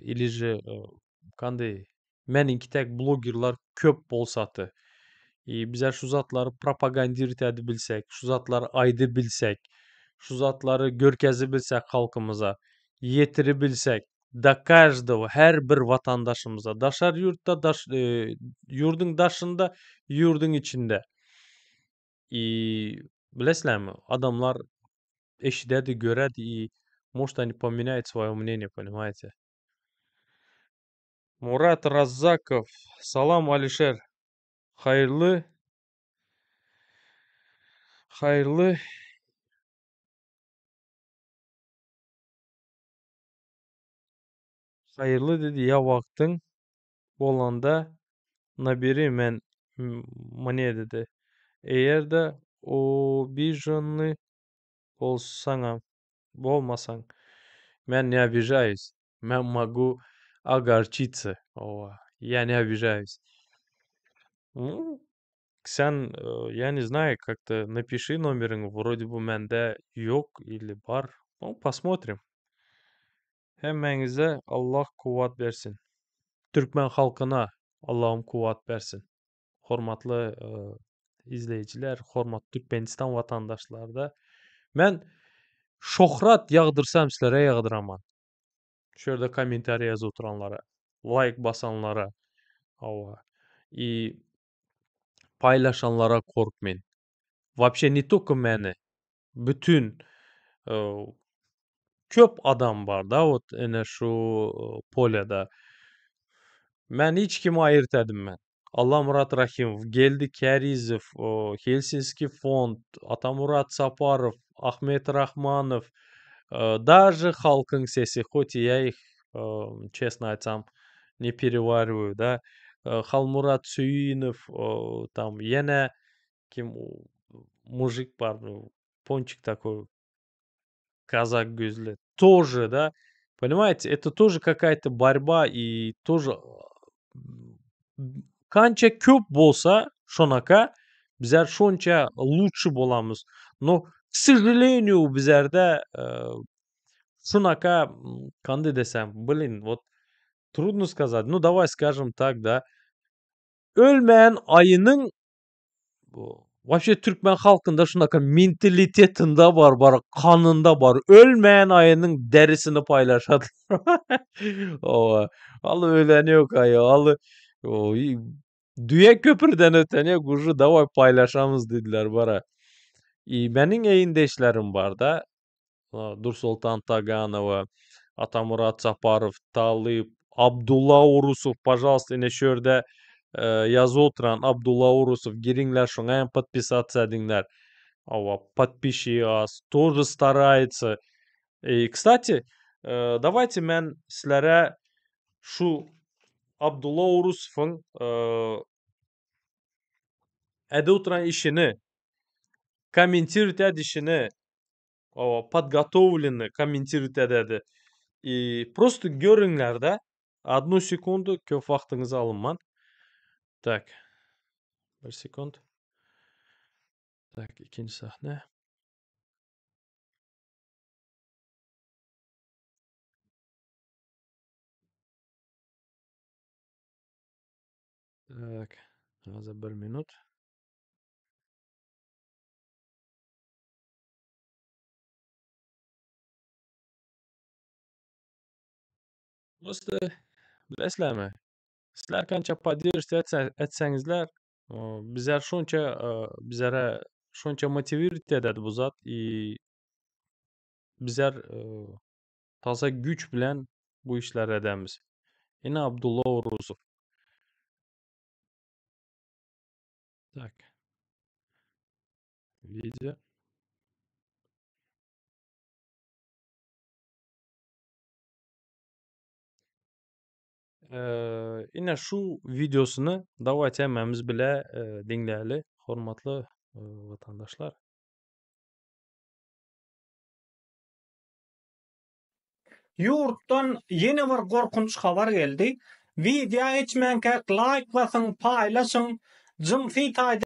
ili же kanday meniňki tek blogerler köp bolsaty i bizler şu zatlary propagandirowat edip bilsek, şu zatlary aýdyp bilsek, şu zatlary görkezip bilsek halkymyza, ýetirip bilsek do každogo her bir watandaşymyza daşary ýurtda daş ýurduň daşynda ýurduň içinde i bilesizlermi adamlar eşidedi göredi i может они поменяют svoýe мнение понимаете. Murat Razzakow, Salam Alişer. Haýyrly Haýyrly Haýyrly dedi ýa wagtyň bolanda naberi men mne dedi. Eger-de obižonnyý bolsaňam bolmasaň men ne obižaýus men mogu ogorçitsa owa ýa ne obižaýus. Nu sen ýa ne znaýu kak to napişi nomeriňi wrode by mende ýok ili bar nu posmotrim. Hemmäňize Allah kuwwat bersin. Türkmen halkyna Allahym kuwwat bersin. Hormatly izleýjiler, hormatly Türkmenistan watandaşlarda. Men şohrat ýagdyrsam sizlere ýagdyraman. Şu ýerde kommentariýa ýazyp oturanlara, laýk basanlara, hawa, i paýlaşanlara korkmen. Wapşe ne tolko meni, bütin köp adam bar da wot ene şu polýada. Men hiç kimi aýyrt edinmen. Allamyrat Rahimow, Geldi Kärizow, Helsinski fond, Atamurat Saparow, Ahmet Rahmanow, daže Halkyň sesi, hot i ýa ih çesno aýtsam ne perewariwaýu da, Halmurat Söýünow, tam ýene kim mujik bar ponçik takoý kazak gözli тоже da понимаете это тоже какая-то борьба и тоже kança köp bolsa şonaka bizler şonça lучше bolamyz no k сожалению bizlerde şunaka kanday desem blin вот трудно сказать ну давай скажем так da ölmeýän aýynyň Wapşe türkmen halkynda şunaka mentalitetinde bar bar kanynda bar ölmeýän aýynyň derisini paýlaşadylar. Hawa. Aly ölen ýok aýy aly düýe köprüden öten ýok uje daway paýlaşamyz diýdiler bara. I meniň eýindeşlerim barda Dursoltan Taganowa, Atamurat Saparow, Talyp, Abdulla Urusow pažalsta ine şu ýerde ýazyp oturan Abdulla Urusow giriňler şoňa hem podpisatsa ediňler. Hawa podpisçigi az тоже starается. I kstati dawayte men sizlere şu Abdulla Urusowyň edip oturan işini kommentirowat edişini. Hawa, podgotowlennyý kommentirowat ededi. I prosto görüňlerde, odnu sekundu köp wagtyňyzy alynman. Tak. Bir sekund. Tak, ikinji sahne. Tak, hozir bir minut. Prosta bilesizlermi? Sizler kança podдерживать etseňizler, bizler şonça bizlere şonça motiwirowat ededi bu zat i bizler taza güýç bilen bu işleri edemiz. Ine Abdulla Oruzow. Tak. Wideo. Ine şu wideosyny dawayte hemmämiz bile diňläli, hormatly watandaşlar. Ýurtdan ýene bir gorkunç habar geldi. Wideo geçmänkäk laýk basyň, paýlaşyň, jynsy taýdan.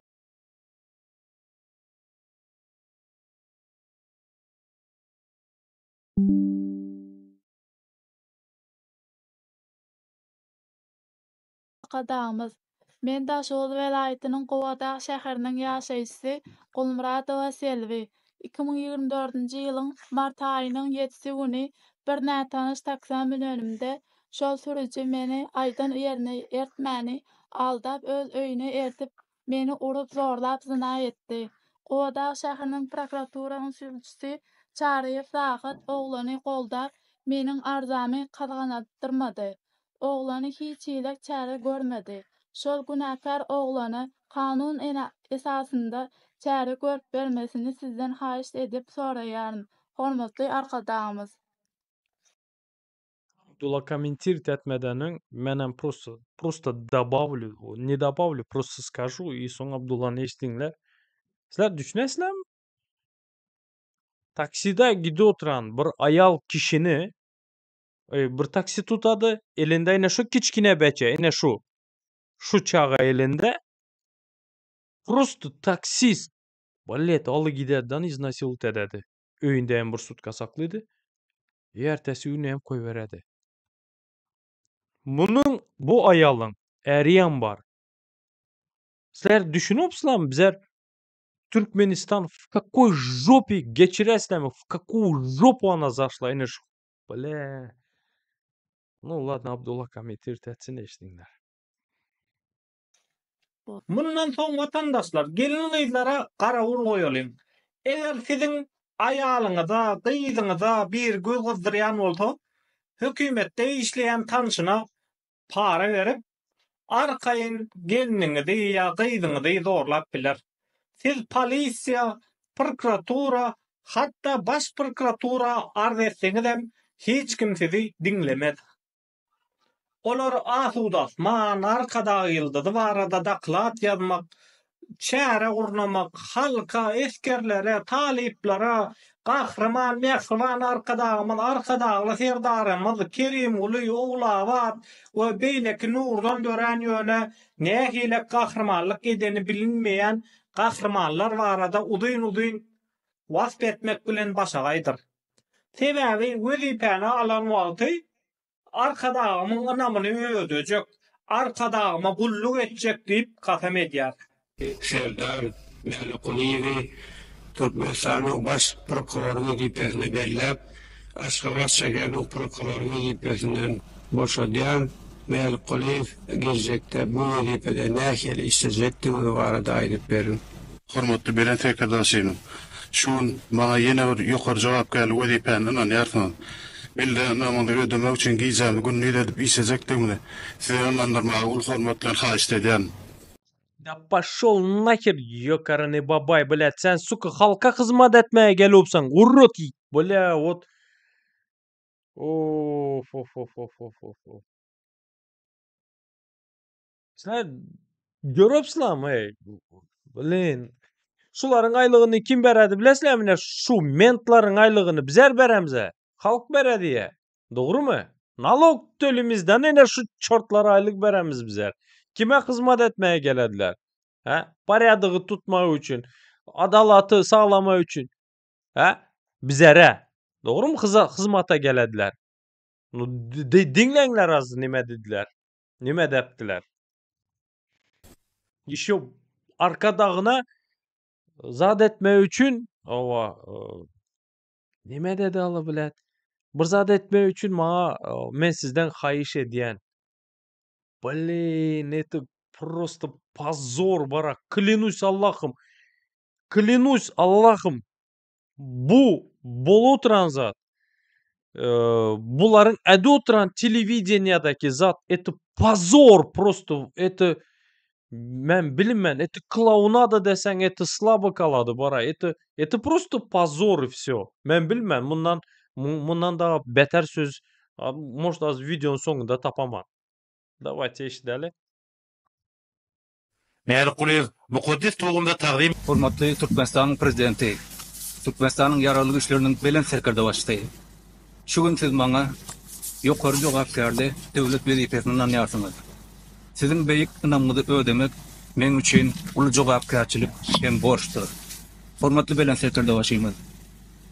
Arkadagymyz, Men Daşoguz welaýatynyň Gubadag şäheriniň ýaşaýjysy Gulmyradowa Selbi. 2024-nji ýylyň mart aýynyň ýedisi güni bir nätanyş taksä münenimde, şol sürüji meni aýdan ýerine ertmäni, aldap öz öýüne ertip, meni urup, zorlap zyna etdi. Gubadag şäheriniň prokuraturanyň sülçüsi Çaryýew Rahat oglany goldap, meniň arzamy kanagatlandyrmady. Oglany hiç hili çäre görmedi. Şol günäkär oglana kanun esasynda çäre görüp bermesini sizden haýyşt edip soraýaryn, hormatly Arkadagymyz! Abdulla kommentirowat etmeden öň menem prosto prosto dobawlyu ne dobawlyu prosto skažu i soň Abdullany eşidiňler. Sizler düşünesizlermi? Taksida gidip oturan bir aýal kişini bir taksi tutady, elinde ine şu kiçkine beçe, ine şu. Şu çaga elinde. Prosto taksist Balet aly giderden iznasilut ededi. Öýünde hem bir sutka saklydy. Ertesi güni hem goýberedi. Munuň bu aýalyň äriyem bar. Sizler düşünipsizlermi bizler Türkmenistan w kakoý žopy geçiresizlermi w kakuý žopu ona zaşla ine şu Ble. Nu ladno Abdulla kommentirowat etsin eşidiňler. Mundan soň watandaşlar gelin-gyzlara garawul goýalyň. Eger siziň aýalyňyza, gyzyňyza biri göz gyzdyrýan bolsa, hökümetde işleýän tanşyna para berip, arkaýyn gelniňizi ýa gyzyňyzy zorlap biler. Siz polisiýa, prokuratura, hatda baş prokuratura arz etseňizem hiç kim sizi diňlemez. Olar Asuda asman, Arkadag ýyldyzy barada doklad ýazmak, çäre gurnamak, halka, esgerlere, talyplara Gahryman, mähriban Arkadagymyz, Arkadagly Serdarymyz, Kerimguly, Ogulabat we beýleki nurdan dörän ýöne nähilek gahrymanlyk edeni bilinmeýän gahrymanlar barada uzyn-uzyn wasp etmek bilen başagaýdyr. Sebäbi wezipäni alan wagty Arkadagymyň ynamyny ödejek, Arkadagyma gulluk etjek diýip kasam edýär. Serdar Mälikgulyýewi Türkmenistanyň Baş prokurory wezipesine belläp, Aşgabat şäheriniň prokurory wezipesinden boşadýar. Mälikgulyýew geljekde bu wezipede nähili işlejekdigiňiz barada aýdyp beriň. Hormatly Belent Serkerdebaşymyz, şu gün maňa ýene bir ýokary jogapkärli wezipäni ynanýarsyňyz. Bildiren ynamyňyzy ödemek üçin gijämi gündiz edip işlejekdigimizi Size ynandyrmagy uly hormat bilen haýyşt edýärin. Da poşol naher ýokarany babaý blät sen suka halka hyzmat etmäge gelupsaň urod blä wot of of of of of of of Sizler görüpsizlermi ey blin. Şularyň aýlygyny kim beredi bilesizlermi ine şu mentlaryň aýlygyny bizler beremze. Halk beredi. Dogrymy? Nalog tölimizden ine şu çortlara aýlyk beremiz bizler. Kime hyzmat etmeye gelediler? Hä? Porýadygy tutmak üçin, adalaty saglamak üçin. Hä? Bizere. Dogrymy hyzmata gelediler. Nu diňleňler az nime didiler. Nime depdiler. Işi arkadagyna zat etmek üçin owa nime dedi ala bilet. Bir zat etmek üçin maňa men sizden haýyş edýän. Blin, это просто позор bara. Клянусь Allahym. Клянусь Allahym. Bu bolup oturan zat. Bularyň ädi oturan telewideniýadaki zat это pozor prosto это men bilmen это klounada deseň это slabo galady bara это это prosto pozor i wsё men bilmen mundan mundan daha beter söz может az wideonyň soňunda tapaman dawayte eşideli. Mälikgulyýew mukaddes togumyza tagzym. Hormatly Türkmenistanyň Prezidenti, Türkmenistanyň Ýaragly Güýçleriniň Belent Serkerdebaşysy! Şu gün Siz maňa ýokary jogapkärli döwlet wezipesini ynanýarsyňyz. Siziň beýik ynamyňyzy ödemek meň üçin uly jogapkärçilik hem borçdur. Hormatly Belent Serkerdebaşymyz,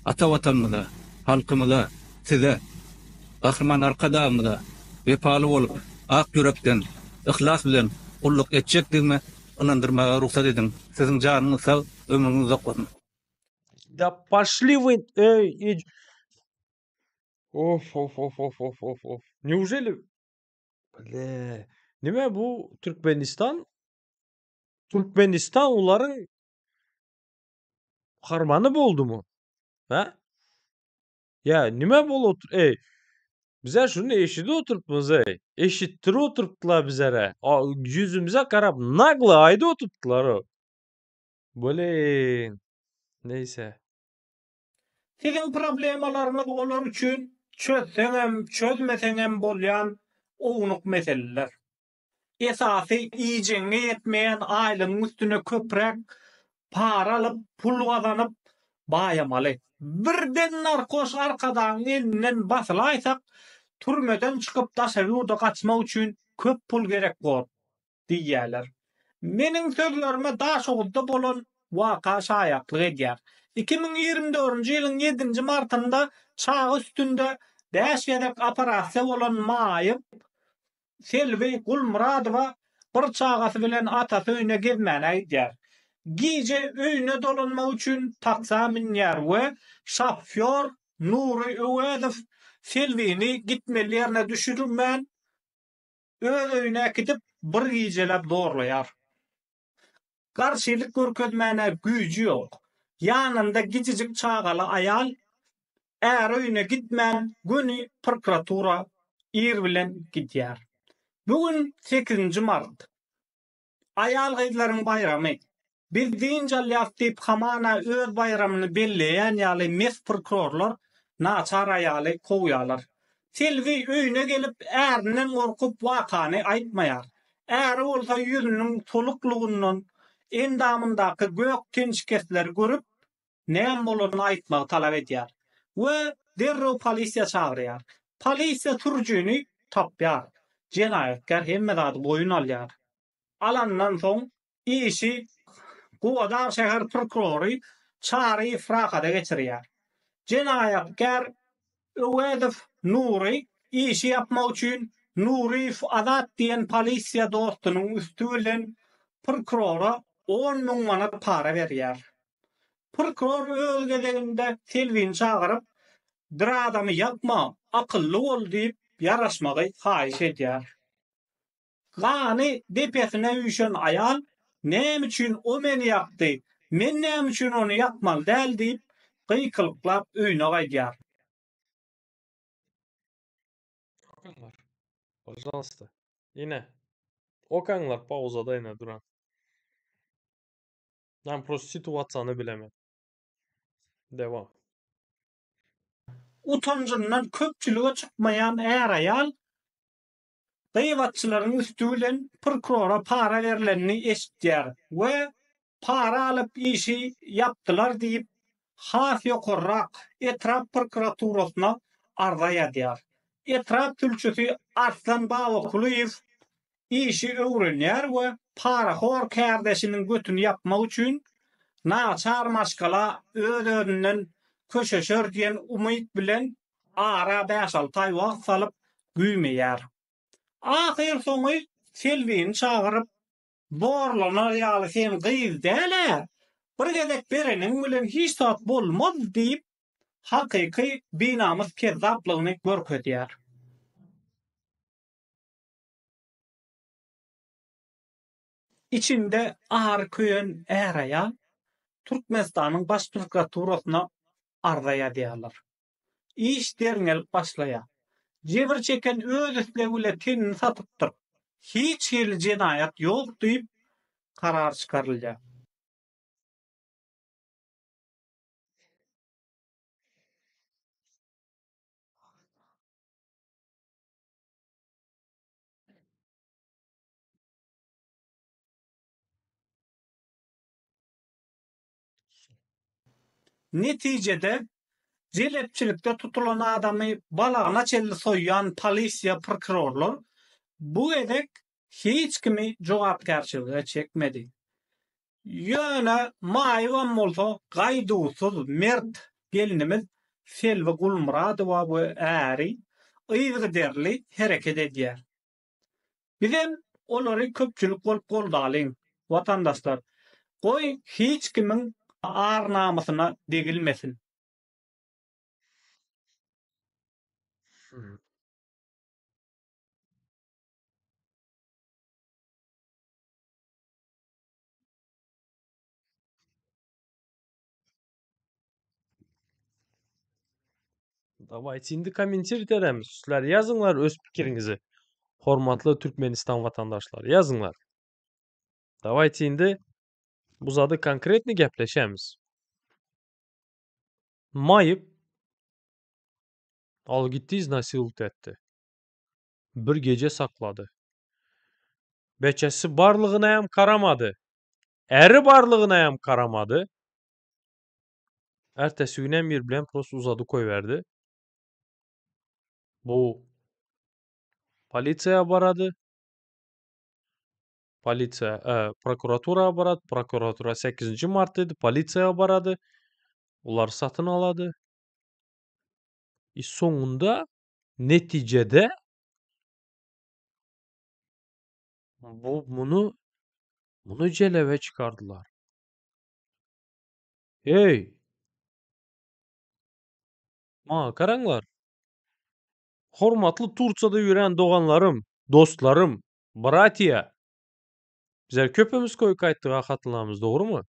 ata Watanymyza, halkymyza, Size, Gahryman Arkadagymyza wepaly bolup, ak ýürekden, yhlas bilen gulluk etjekdigime ynandyrmaga rugsat ediň. Siziň janyňyz sag, ömrüňiz uzak bolsun! Da poşli вы, ey, Of of of of of of of. Neujeli Ble. Nime bu Türkmenistan? Türkmenistan olaryň harmany boldumy? Ha? Ýa nime bolup otyr eý. Bizler şuny eşidip oturypmyz eý. Eşitdirip oturypdylar bizlere. Ýüzümize garap nagly aýdyp oturypdylar o. Blin. Neýse. Siziň problemalaryňyz olar üçin çözseňem, çözmeseňem bolýan ownuk meseleler. Esasy iýjegiňe ýetmeýän aýlygyň üstüne köpräk para alyp, pul gazanyp baýamaly. Birden narkoş Arkadagyň elinden basylaýsak, türmeden çykyp daşary ýurda gaçmak üçin köp pul gerek bor diýýärler. Meniň sözlerime Daşoguzda bolan waka şaýatlyk edýär. 2024-nji ýylyň ýedinji martynda çaga üstünde bäş gezek operasiýa bolan maýyp Selbi Gulmyradowa bir çagasy bilen atasy öýüne gezmäne gidýär. Gije öýüne dolanmak üçin taksa münýär we şofýor Nury Öwezow Selbini gitmeli ýerine düşürmän, öz öýüne äkidip, bir gijeläp zorlaýar. Garşylyk görkezmäne güýji ýok. Ýanynda gijijik çagaly aýal äri öýüne gitmän göni prokuratura ir bilen gidýär. Bu gün sekizinji mart. Aýal-gyzlaryň baýramy. Biz dynç alýas diýip hamana öz baýramyny belleýän ýaly mes prokurorlar naçar aýaly kowýarlar. Selbi öýüne gelip ärinden gorkup wakany aýtmaýar. Äri bolsa ýüzüniň soluklygyndan endamyndaky gök ten şikesleri görüp, näme bolanyny aýtmagy talap edýär we derrew polisiýa çagyrýar. Polisiýa sürüjini tapýar. Jenaýatkär hemme zady boýun alýar. Alandan soň işi Gubadag şäher prokurory Çaryýew Rahada geçirýär. Jenaýatkär Öwezow Nury işi ýapmak üçin Nuryýew Azat diýen polisiýa dostunyň üsti bilen prokurora 10 müň manat para berýär. Prokuror öz gezeginde Selbini çagyryp, Bir adamy ýapma, akylly bol diýip ýaraşmagy haýyş edýär. Gany depesine üýşen aýal, Näme üçin o meni ýakdy, men näme üçin ony ýakmaly däl diýip, gykylyklap öýüne gaýdýar. Okaňlar. Pažalsta. Ine. Okaňlar pauzada ine duran. Men prosto situasiýany bilemen. Devam. Utanjyndan köpçülige çykmaýan är-aýal Gybatçylaryň üsti bilen prokurora para berlenini eşidýär we. Para alyp işi ýapdylar diýip, has ýokarrak, etrap prokuraturasyna arza ýazýar. Etrap sülçüsi Arslan Babakulyýew işi öwrenýär we parahor kärdeşiniň götüni ýapmak üçin naçar maşgala öz-özünden köşeşer diýen umyt bilen ara bäş-alty aý wagt salyp güýmeýär. Ahyrsoňy Selbini çagyryp, Zorlanar ýaly sen gyz däl-ä, bir gezek bereniň bilen hiç zat bolmaz diýip, hakyky binamys kezzaplygyny görkezýär. Içinde ary köýen är-aýal Türkmenistanyň Baş prokuraturasyna arza ýazýarlar. Iş derňelip başlaýar. Jebir çeken öz islegi bile tenini satypdyr. Hiç hili jenaýat ýok diýip, karar çykarylýar. Netijede, jelepçilikde tutulan adamy balagyna çenli soýýan polisiýa, prokurorlar bu gezek hiç kimi jogapkärçilige çekmedi. Ýöne maýybam bolsa gaýduwsyz, mert gelnimiz Selbi Gulmyradowa we äri yzygiderli hereket edýär. Bizem olary köpçülik bolup goldalyň, watandaşlar. Goý, hiç kimiň ar-namysyna degilmesin. Dawayte indi kommentirowat edemiz. Sizler ýazyňlar öz pikiriňizi. Hormatly Türkmenistan watandaşlary ýazyňlar. Dawayte indi bu zady konkretny gepleşemiz. Maýyp al gitdi iznasilut etdi. Bir gece saklady. Beçesi barlygyna hem karamady. Äri barlygyna hem karamady. Ertesi günem ir bilen prosto uzady koýberdi. Bu polisiýa barady. Polisiýa, e, prokuratura barady. Prokuratura 8-nji mart dedi, polisiýa barady. Olar satyn alady. I soňunda netijede bu muny muny jelebe çykardylar. Eý! Maňa garaňlar. Hormatly Tursiýada ýören doganlarym, dostlarym, bratiýa! Bizler köpümiz koýka aýtdyk-a hatynlarymyz, dogrumy?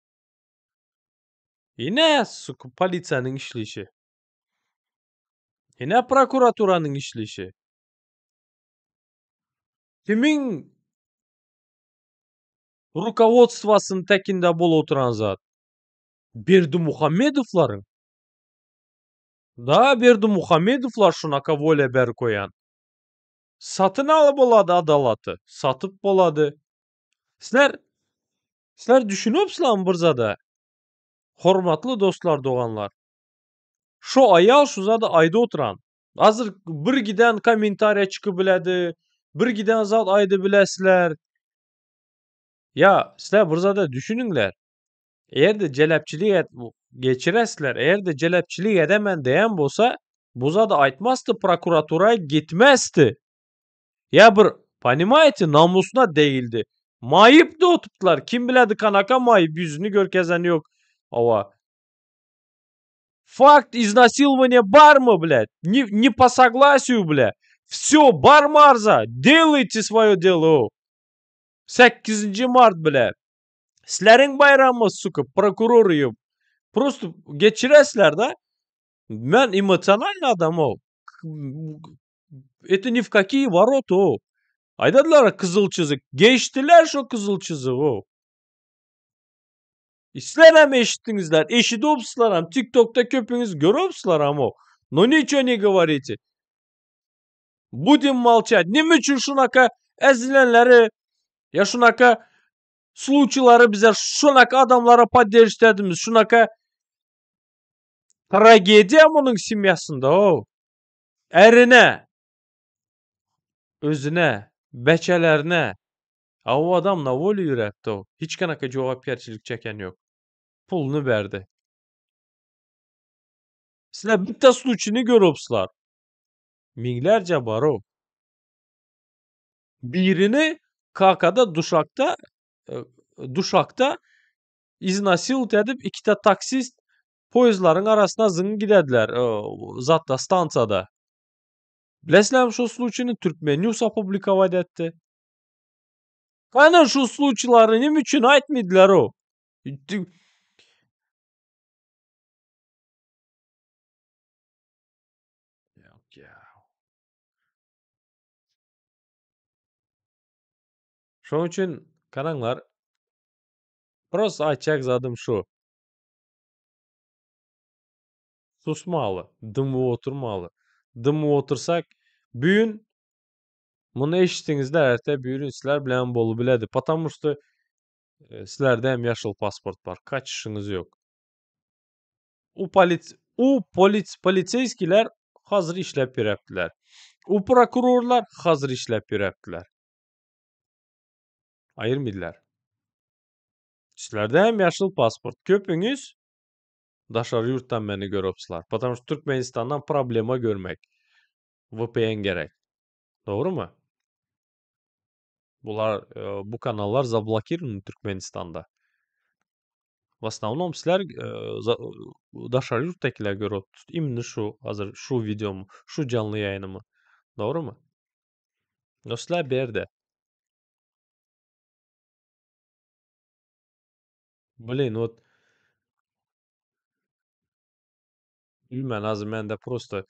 Ine, suka, polisiýanyň işleýşi. Ine, prokuraturanyň işleýşi. Kimiň Rukowodstwasyny tekinde bolup oturan zat. Berdimuhamedowlaryň. Da Berdimuhamedowlar şunaka wolýa berip goýan. Satyn alyp bolady adalaty, satyp bolady. Sizler sizler düşünipsizlermi bir zada? Hormatly dostlar doganlar. Şu aýal şu zady aýdyp oturan. Hazir bir giden kommentariýa çykyp biledi, bir giden zat aýdyp bilesizler. Ýa, sizler bir zada düşüniňler. Eger-de jelepçilik et geçiresizler, eger-de jelepçilik edemen diýen bolsa, bu zady aýtmazdy, prokuratura gitmezdi. Ýa bir, ponimaýete, namusyna degildi. Maýypdy otupdylar. Kim biledi kanaka maýyp, ýüzüni görkezen ýok. Hawa. Fakt iznasilovaniýa barmy, blýat? Ne, ne po soglasiýu, blýa. Wsýo, barmy arza? Delajte svoýo delo. Sekizinji mart bile. Sizleriň baýramyňyz suka prokuror ýok. Prosto geçiresizler da. Men emosionalny adam o. Это ни в какие ворота o. Aýdadylar gyzyl çyzyk. Geçdiler şo gyzyl çyzygy o. Sizler hem eşitdiňizler, eşidipsizler hem TikTokda köpüňiz görüpsizler hem o. Но ничего не говорите. Budem molçat. Neme üçin şunaka ezilenleri ýa şunaka Sluçilary bize şunaka adamlara podderjit edimiz, şunaka tragediýa munuň semýasynda ow. Ärine, özüne, beçelerine. A o adam na wolýa ýüräpdi ow. Hiç kanaka jogapkärçilik çeken ýok. Puluny berdi. Sizler bitte sluçini görüpsizler. Miňlerce bar ow. Birini KK-da Duşakda Duşakda iznasilt edip ikide taksist poýezdlaryň arasyna zyňyp gidediler zatda stansiýada. Bilesizlermi şo sluçini Türkmen News opublikować etdi. Kany şu sluçilary nime üçin aýtmydylar-ow? Ýok ýa. Şonuň üçin garaňlar, prosta aýtjak zadym şu. Susmaly, dymyp oturmaly. Dymyp otursak, bu gün muny eşitdiňizler, erte biri sizler bilen bolup biledi. Потому что sizlerde hem ýaşyl pasport bar, kaçyşyňyz ýok. U polic u polic poliseýskiler hazir işläp ýöräpdiler. U prokurorlar hazir işläp ýöräpdiler. Aýyrmydylar. Sizlerde hem ýaşyl pasport. Köpüňiz daşary ýurtdan meni görüpsizler. Потому что Türkmenistandan problema görmek. VPN gerek. Dogrymy? Bular bu kanallar zablokirowany Türkmenistanda. W osnovnom sizler daşary ýurtdakiler görüp imенно şu hazir şu wideomy, şu janly ýaýynymy. Dogrymy? No sizler berde. Blin, wot bilmän hazir mende prosto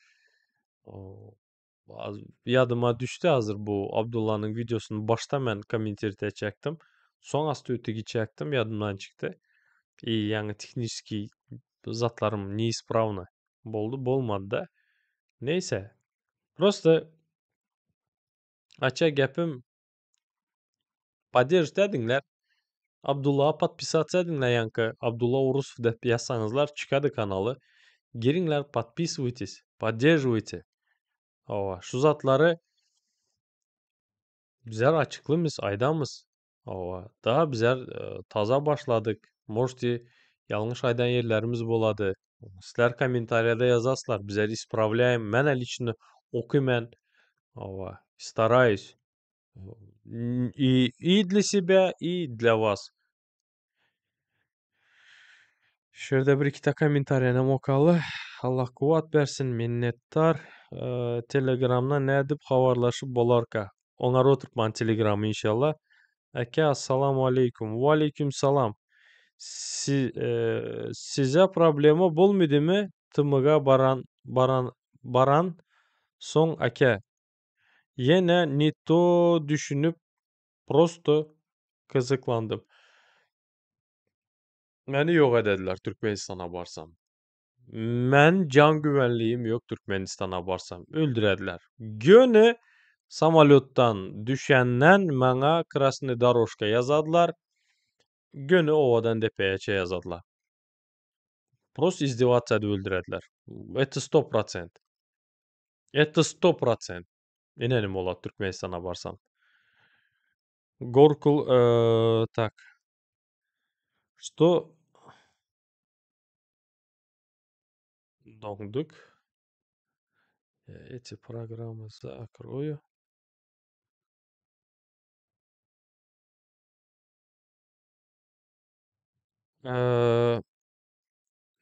Ýadyma düşdi hazir bu Abdullanyň wideosyny başda men kommentirite etjekdim. Soň asty öte geçjekdim ýadymdan çykdy. I ýaňy tehniçeskiý zatlarym neispravny boldy bolmady-da. Neýse. Prosto aýtjak gepim podderjit ediňler. Abdullaha podpisatsa ediňler ýaňky Abdulla Urusow dep ýazsaňyzlar çykady kanaly. Giriňler podpisywaytes, podderjiwayte. Hawa, şu zatlary bizler açyklymyz, aýdamyz. Hawa, daha bizler taza başladyk. Может i ýalňyş aýdan ýerlerimiz bolady. Sizler kommentariýada ýazaslar, bizler ispravlýaým. Menä liçno okyman. Hawa, starаюсь. I, i dla себя, i dla was. Şu ýerde bir ikide kommentariýanam okaly. Allah kuwwat bersin, minnetdar. Telegramdan nädip habarlaşyp bolarka? Oňar oturypman telegramy inşallah. Aka assalamu aleýkum. Waleýkim salam. Si, size problema bolmydymy TMG baran baran baran soň aka? Ýene ne to düşünip prosto gyzyklandym. Meni ýok edediler Türkmenistana barsam. Men jan güvenliğim ýok Türkmenistana barsam. Öldürediler. Göni samolýotdan düşenden maňa krasnyý dorožka ýazadylar. Göni owadan depeýeçe ýazadylar. Prosto izdewatsa edip öldürediler. Это sto prosent. Это sto prosent. Inenim bolat Türkmenistana barsam. Gorkul tak. Что doňduk. Эти программы закрою.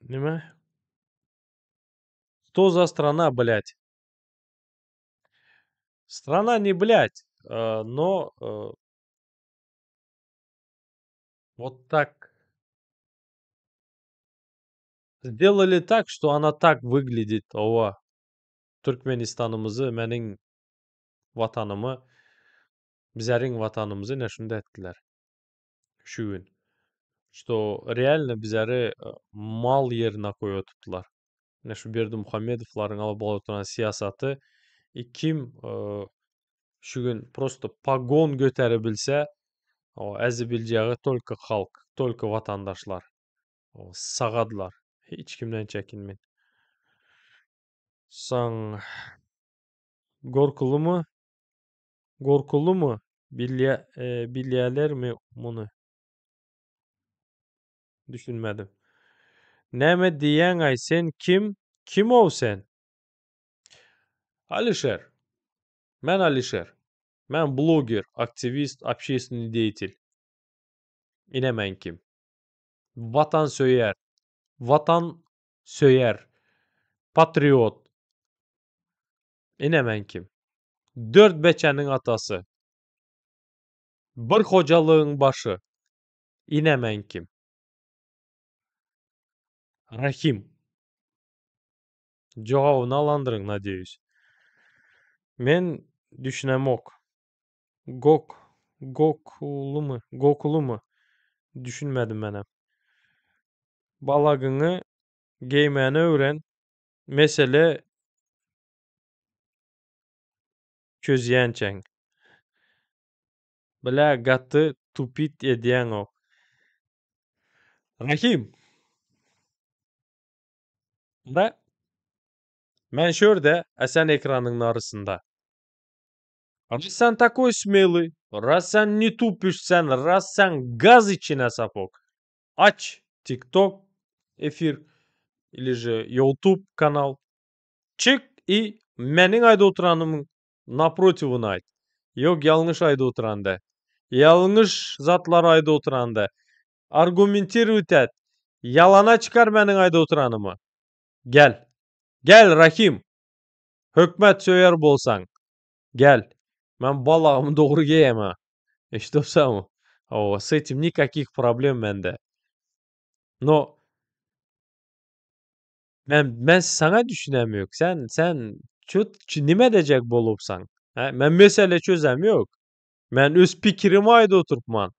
Nime? Что за страна, блядь? Страна не блядь, но вот так сделали так, что она так выглядит. Owa. Türkmenistanymyzy, meniň watanymy, bizeriň watanymyzy ine şunda etdiler. Şu gün. Что реально bizeri mal ýerine goýup oturtdylar. Ine şu Berdimuhamedowlaryň alyp baryp oturan syýasaty i kim şu gün prosto pogon göteribilse. Hawa, äzibiljegi tolko halk, tolko watandaşlar. Hawa, sagadylar. Hiç kimden çekinmen. Soň gorkulymy? Gorkulymy? Bilýä, bilýälermi muny? Düşünmedim. Näme diýýäň-aý sen kim? Kim-ow sen? Alişer. Men Alişer. Men bloger, aktiwist, obşestweniý deýatel. Ine men kim. Watansöýer. Watan söýer. Patriot. Ine men kim. Dört beçäniň atasy. Bir hojalygyň başy. Ine men kim. Rahim. Jogabyny alandyryn, nadeyus. Men düşünemok. Gok, Gokulymy, Gokulymy? Düşünmedim menem. Balagyňy geýmäni öwren, mesele çözýänçäň. Blä gaty tupit edýäňow. Rahim. Bra. Men şu ýerde, a sen ekranyň narysynda. Raz sen takoý smelyý, raz sen ne tupiş sen, raz sen gaz içine sapok. Aç TikTok efir ili же YouTube kanal. Çyk i meniň aýdyp oturanymyň naprotiwyny aýt. Ýok ýalňyş aýdyp oturan dä. Ýalňyş zatlary aýdyp oturan dä. Argumentirowat et. Ýalana çykar meniň aýdyp oturanymy. Gel. Gel Rahim. Hökmet söýer bolsaň. Gel. Men balagymy dogry geýem-ä. Eşidipsiňmi? Hawa, s этим nikakih problem mende. No men men saňa düşünem ýok. Sen sen çut nime edejek bolupsaň? Hä? Men mesele çözem ýok. Men öz pikirimi aýdyp oturypman.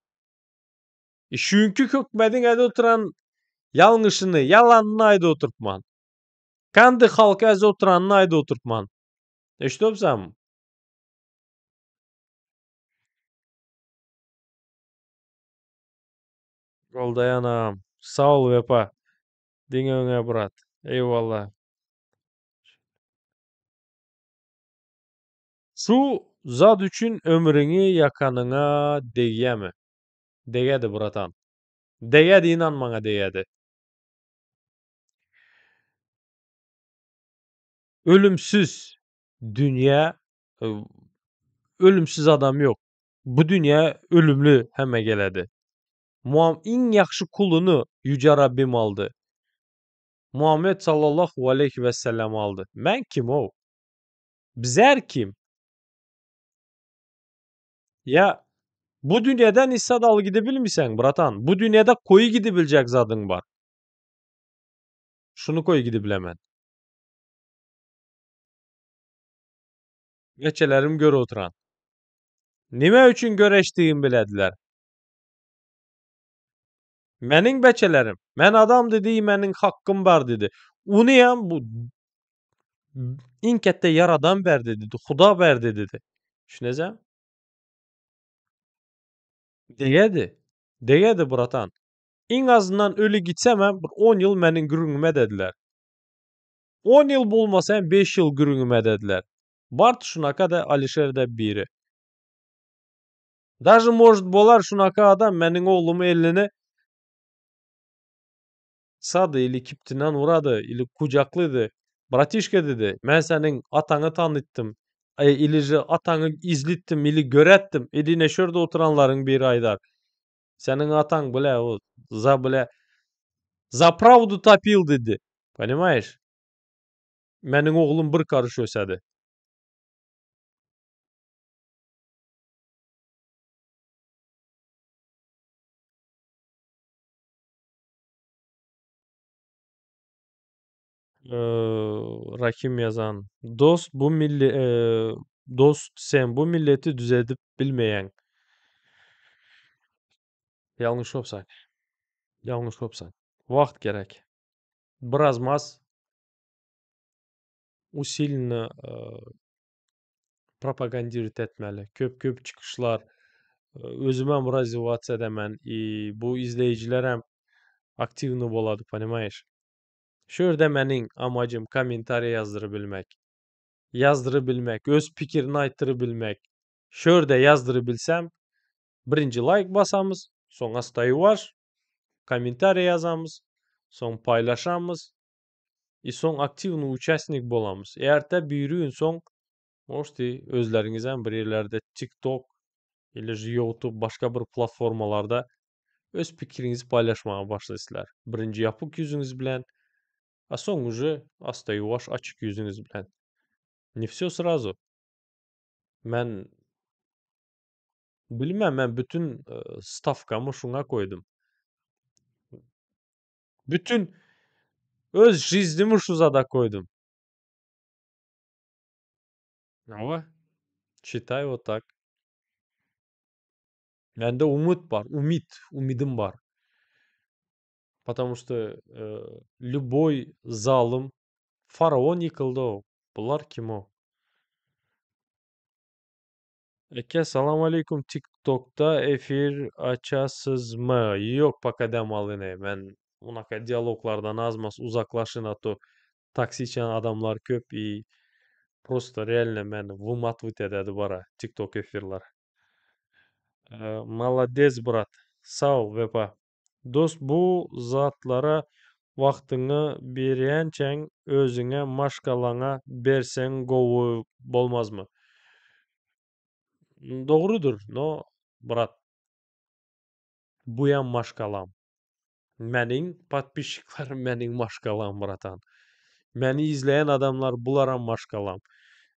Şuňki hökmediň edip oturan ýalňyşyny, ýalanyny aýdyp oturypman. Kandy halky ezip oturanyny aýdyp oturypman. Eşidipsiňmi? Goldaýan agam. Sag bol Wepa. Diňe öňe brat. Eýwalla. Şu zat üçin ömrüňi ýakanyňa degýämi? Degedi bratan. Degedi ynan maňa degedi. Ölümsiz dünýä ölümsiz adam ýok. Bu dünýä ölümli hemme geledi. Muam iň ýagşy kuluny Ýüje Rabbim aldy. Muhammet sallallahu aleýhi wesellemi aldy. Men kim-ow? Bizler kim? Ýa bu dünýeden hiç zat alyp gidebilmiseň, bratan. Bu dünýede koýy gidebiljek zadyň bar. Şuny koýy gidibilemen. Beçelerim görüp oturan. Nime üçin göreşdigimi bilediler. Meniň beçelerim. Men adam dedi, meniň hakkym bar dedi. Unuyam bu iň ketde ýaradan berdi dedi, Huda berdi dedi. Düşünejem? Degedi. Degedi bratan. Iň azyndan öli gitsemem bir 10 ýyl meniň gürrüňime dediler. 10 ýyl bolmasa hem 5 ýyl gürrüňime dediler. Bart şunaka-da Alişer-de biri. Daže может bolar şunaka adam meniň oglumy eline sady ili kiptinden urady ili kujaklydy. Bratişka dedi, men seniň ataňy tanytdym. Ili же ataňy izlitdim ili göretdim. Ili ne şurada oturanlaryň biri aýdar. Seniň ataň bile o za bile za pravdu topil dedi. Понимаешь? Meniň oglum bir karış ösedi. Rahim ýazan. Dost bu milli dost sen bu milleti düzedip bilmeýäň. Ýalňyşypsaň. Ýalňyşypsaň. Wagt gerek. Biraz mas usilno propagandirowat etmeli. Köp-köp çykyşlar. Özümem razwiwatsa edemen i bu izleýjilerem aktiwny bolady, ponimaýeş. Şu ýerde meniň amajym kommentariýa ýazdyrybilmek. Ýazdyrybilmek, öz pikirini aýtdyrybilmek. Şu ýerde ýazdyrybilsem, birinji laýk basamyz, soň astaýuwaş kommentariýa ýazamyz, soň paýlaşamyz i soň aktiwny uçastnik bolamyz. Erte birigün soň Možete özleriňizem bir ýerlerde TikTok ili же YouTube başga bir platformalarda öz pikiriňizi paýlaşmaga başlaýsylar. Birinji ýapyk ýüzüňiz bilen, a soň uje asta ýuwaş açyk ýüzüňiz bilen. Ne vsё srazu. Men bilmän men bütün stawkamy şuňa koýdum. Bütün öz žiznimi şu zada koýdum. Hawa. Çitaý вот tak. Mende umyt bar, umyt, umydym bar. Потому что lýuboý zalym faraon ýykyldy-ow. Bular kim-ow? Eke salam aleýkum tiktokda efir açasyzmy? Ýok poka dem alyny men unaka dialoglardan azmaz uzaklaşyn a to toksiçan adamlar köp i prosto realno meni wymatwyt ededi bara tiktok efirler. Malades brat sag Wepa. Dost bu zatlara wagtyňy berýänçäň özüňe maşgalaňa berseň gowy bolmazmy? Dogrudyr no brat buýam maşgalam. Meniň podpisçiklerim meniň maşgalam bratan. Meni izleýän adamlar bularam maşgalam.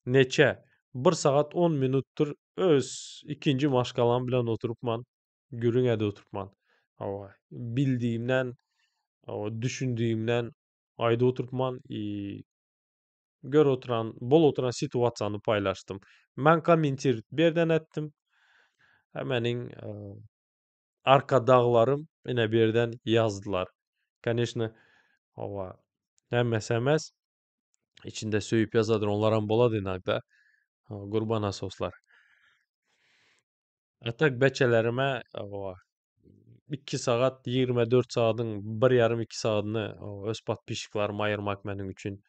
Neçe bir sagat on minutdyr öz ikinji maşgalam bilen oturypman gürrüň edip oturypman. Hawa bildigimden hawa düşündigimden aýdyp oturypman i gör oturan bol oturan situasiýany paýlaşdym. Men kommentirowat bu ýerden etdim. Meniň Arkadaglarym ine bu ýerden ýazdylar. Koneşno, hawa, hemmesi emes. Içinde söýüp ýazadyr, onlaram bolady inagda. Gurbanasoslar. A tak beçelerime, hawa, 2 sagat, 24 sagadyň bir ýarym 2 sagadyny öz podpisçiklaryma aýyrmak meniň üçin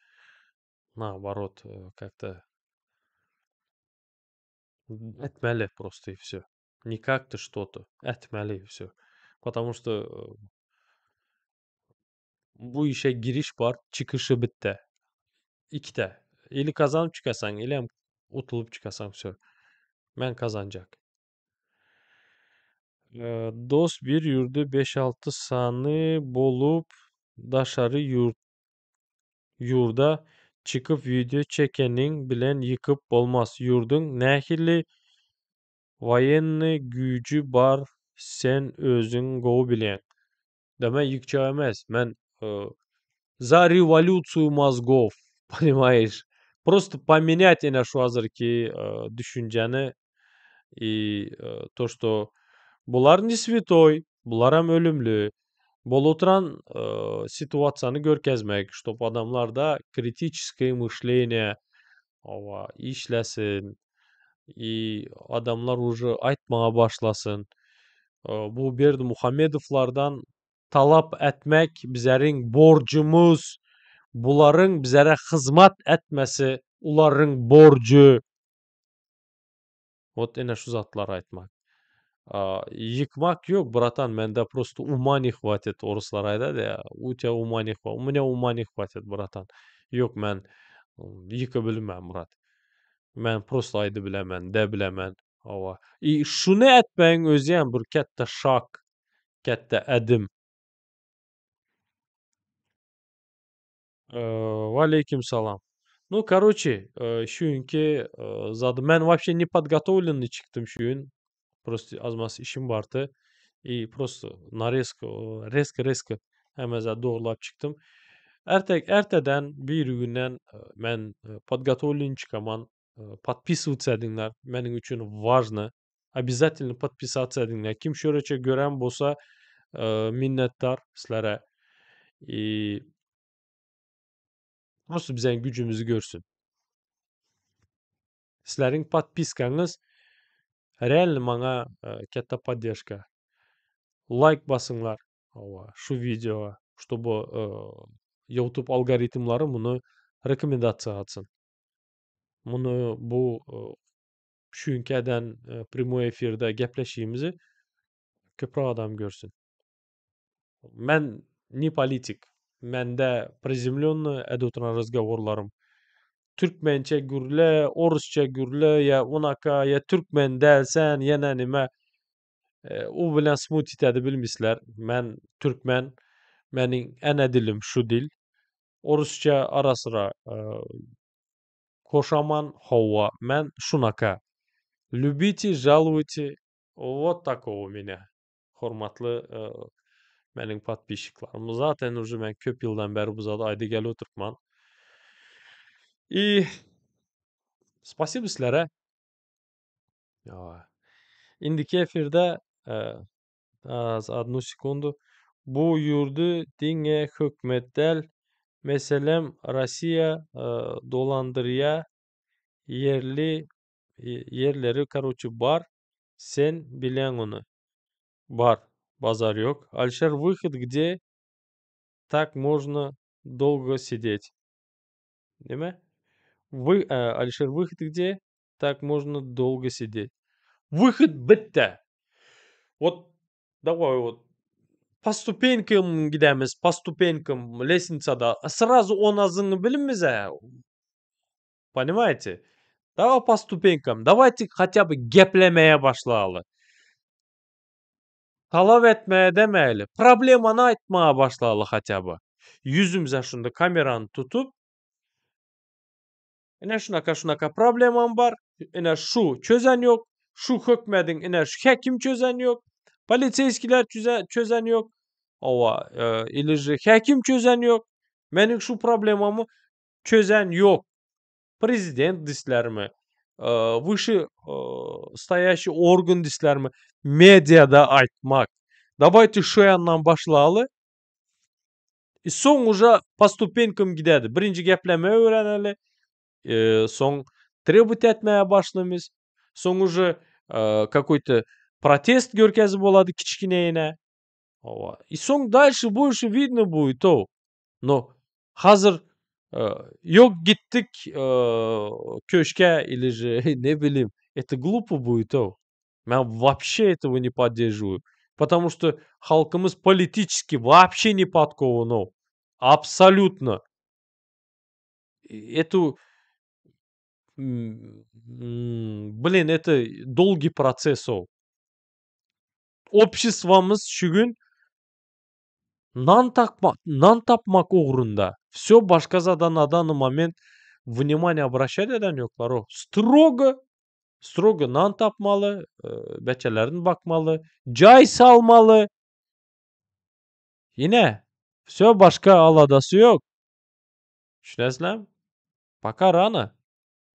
naoborot, как-то etmeli prosto i wsё. Ne как-то что-то. Etmeli i wsё. Потому что bu işe giriş bar, çykyşy bitde. Ikide. Ili kazanyp çykasaň, ilem utulyp çykasaň wsё. Men kazanjak. Dost bir ýurdy beş-alty sany bolup daşary ýurt ýurda çykyp wideo çekeniň bilen ýykyp bolmaz ýurduň nähili waýennyý güýji bar sen özüň gowy bilýäň. Da men ýykjak emes men za rewolýusiýu mozgov ponimaýeş prosto pomenýat ene şu hazirki düşünjäni i to što bular ne swetoý Bularam ölümli. Bolup oturan situasiýany görkezmek, ştob adamlarda kritiçeskiý myşleniýe, hawa, işlesin i adamlar uje aýtmaga başlasyn. Bu Berdimuhamedowlardan talap etmek bizeriň borjumyz. Bularyň bizere hyzmat etmesi ularyň borjy. Wot ine şu zatlary aýtmak. Ýykmak ýok bratan mende prosto uma ne hwatit oruslar aýdady ýa u tya uma ne u menya uma ne hwatit bratan. Ýok men ýyka bilmen brat. Men prosto aýdy bilemen de bilemen hawa. I şuny etmegiň özýem bir ketde şak ketde ädim. Waleýkim salam. Nu karoçe şu günki zady men wapşe ne podgotowlennyý çykdym şu gün. Prosto azmaz işim bardy. I prosto narezka rezko rezko hemme zady dogrulap çykdym. Erte erteden birigünden men podgotowlennyý çykaman. Podpisywatsa ediňler. Meniň üçin wažno. Obязательно podpisatsa ediňler. Kim şöreçe gören bolsa minnetdar sizlere. I prosto biziň güjümizi görsün. Sizleriň podpiskaňyz. Realno maňa ketde podderžka. Laýk basyňlar hawa şu wideoga, ştoby Youtube algoritmlary muny rekomendasiýa atsyn. Muny bu şu günki eden primoý efirde gepleşigimizi köpräk adam görsün. Men ne politik. Mende prizemlýonnyý edip oturan razgoworlarym. Türkmençe gürle, orusça gürle ýa unaka ýa türkmen däl sen ýene nime. U bilen smutit edip bilmisler. Men türkmen. Meniň ene dilim şu dil. Orusça ara-syra koşaman howwa men şunaka. Lübite, žalujte, wot takoý u menýa. Hormatly meniň podpisçiklerim. Zaten uje men köp ýyldan bäri bu zady aýdy gelip oturypman. I spasibo sizlere. Indiki efirde az odnu sekundu. Bu ýurdy diňe hökümet däl, meselem Rossiýa dolandyrýa ýerli ýerleri karoçe bar Sen bileň ony. Bar, bazar ýok. Alişer wyhod gde tak można dolgo sidet. Neme? Wy Alişer wyhod gde tak można dolgo sidet. Wyhod bitte. Wot daway wot po stupenkam gidemiz, po stupenkam lestnitsada. Srazu onazyňy bilimiz-ä. Понимаете? Давай по stupenkam. Dawayte hatya by geplemäge başlaly. Talap etmäge demäli. Problemany aýtmaga başlaly hatya by. Ýüzümize şunda kamerany tutup, ine şunaka şunaka problemam bar, ine şu çözen ýok, şu hökmediň ine şu häkim çözen ýok, poliseýskiler çözen ýok, hawa, ili же häkim çözen ýok, meniň şu problemamy çözen ýok. Prezident dislermi, wyşe stoýaşiý organ dislermi mediada aýtmak. Dawayte şu ýandan başlaly. I soň uje po stupenkam gidedi. Birinji geplemegi öwreneli. Soň trebut etmäge başlamyz. Soň uje kakoý-to protest görkezip bolady kiçgineýine. Hawa. I soň dalşe bolşe widno buýt ow. No Hazır ýok gitdik köşke ili же ne bileyim это glupo будет ow. Men wapşe этого ne podderžiwaýu. Потому что halkymyz politiçeski wapşe ne podkowan ow. Absolýutno. Etu blin это dolgiý proses ow. Obşestwamyz şu gün Nan takmak, nan tapmak ugrunda. Wsё başga zada na dany moment wнимание obraşat eden ýoklar o. Strogo, strogo nan tapmaly, beçelerini bakmaly, jaý salmaly. Ine, wsё başga aladasy ýok. Düşünesizlermi? Poka rano.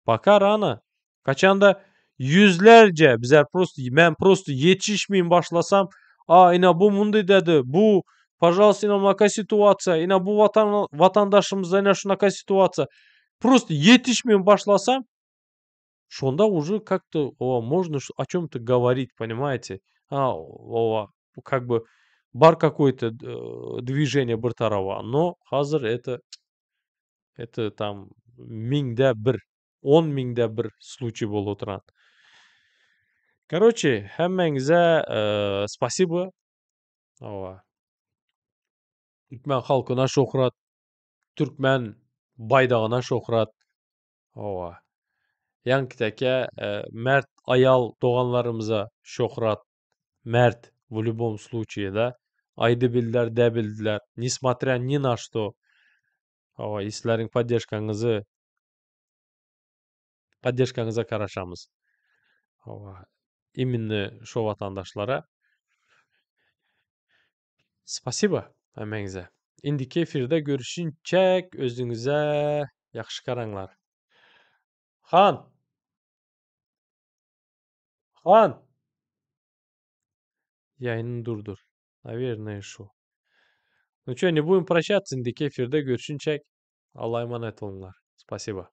Poka rano. Kaçanda ýüzlerce bizler prosto men prosto ýetişmeýin başlasam, a ine bu mundy dedi, bu pažalsta ine munaka situasiýa, ine bu watan watandaşymyzda ine şunaka situasiýa. Prosto ýetişmeýin başlasam, şonda уже как-то owa можно o çem-to govorit, понимаете? A owa как бы bar kakoý-to dwiženiýe bir taraba, no hazir это это tam müňde bir, on müňde bir sluçiý bolup oturan. Karoçe, hemmäňize spasibo. Hawa. Türkmen halkyna şöhrat, türkmen baýdagyna şöhrat. Hawa. Ýaňky teke mert aýal doganlarymyza şöhrat. Mert w lýubom sluçie da. Aýdy bildiler, dä bildiler. Nesmotrýa ni na şto. Hawa, sizleriň poddežkaňyzy poddežkaňyza garaşamyz. Hawa, iminno şo watandaşlara. Spasibo hemmäňize. Indiki efirde görüşinçäk özüňize ýagşy garaňlar. Han! Han! Ýaýyny durdur. Nawernoe şu. Nu ço, ne budem proşçatsya, indiki efirde görüşinçäk Alla emanet boluňlar. Spasibo.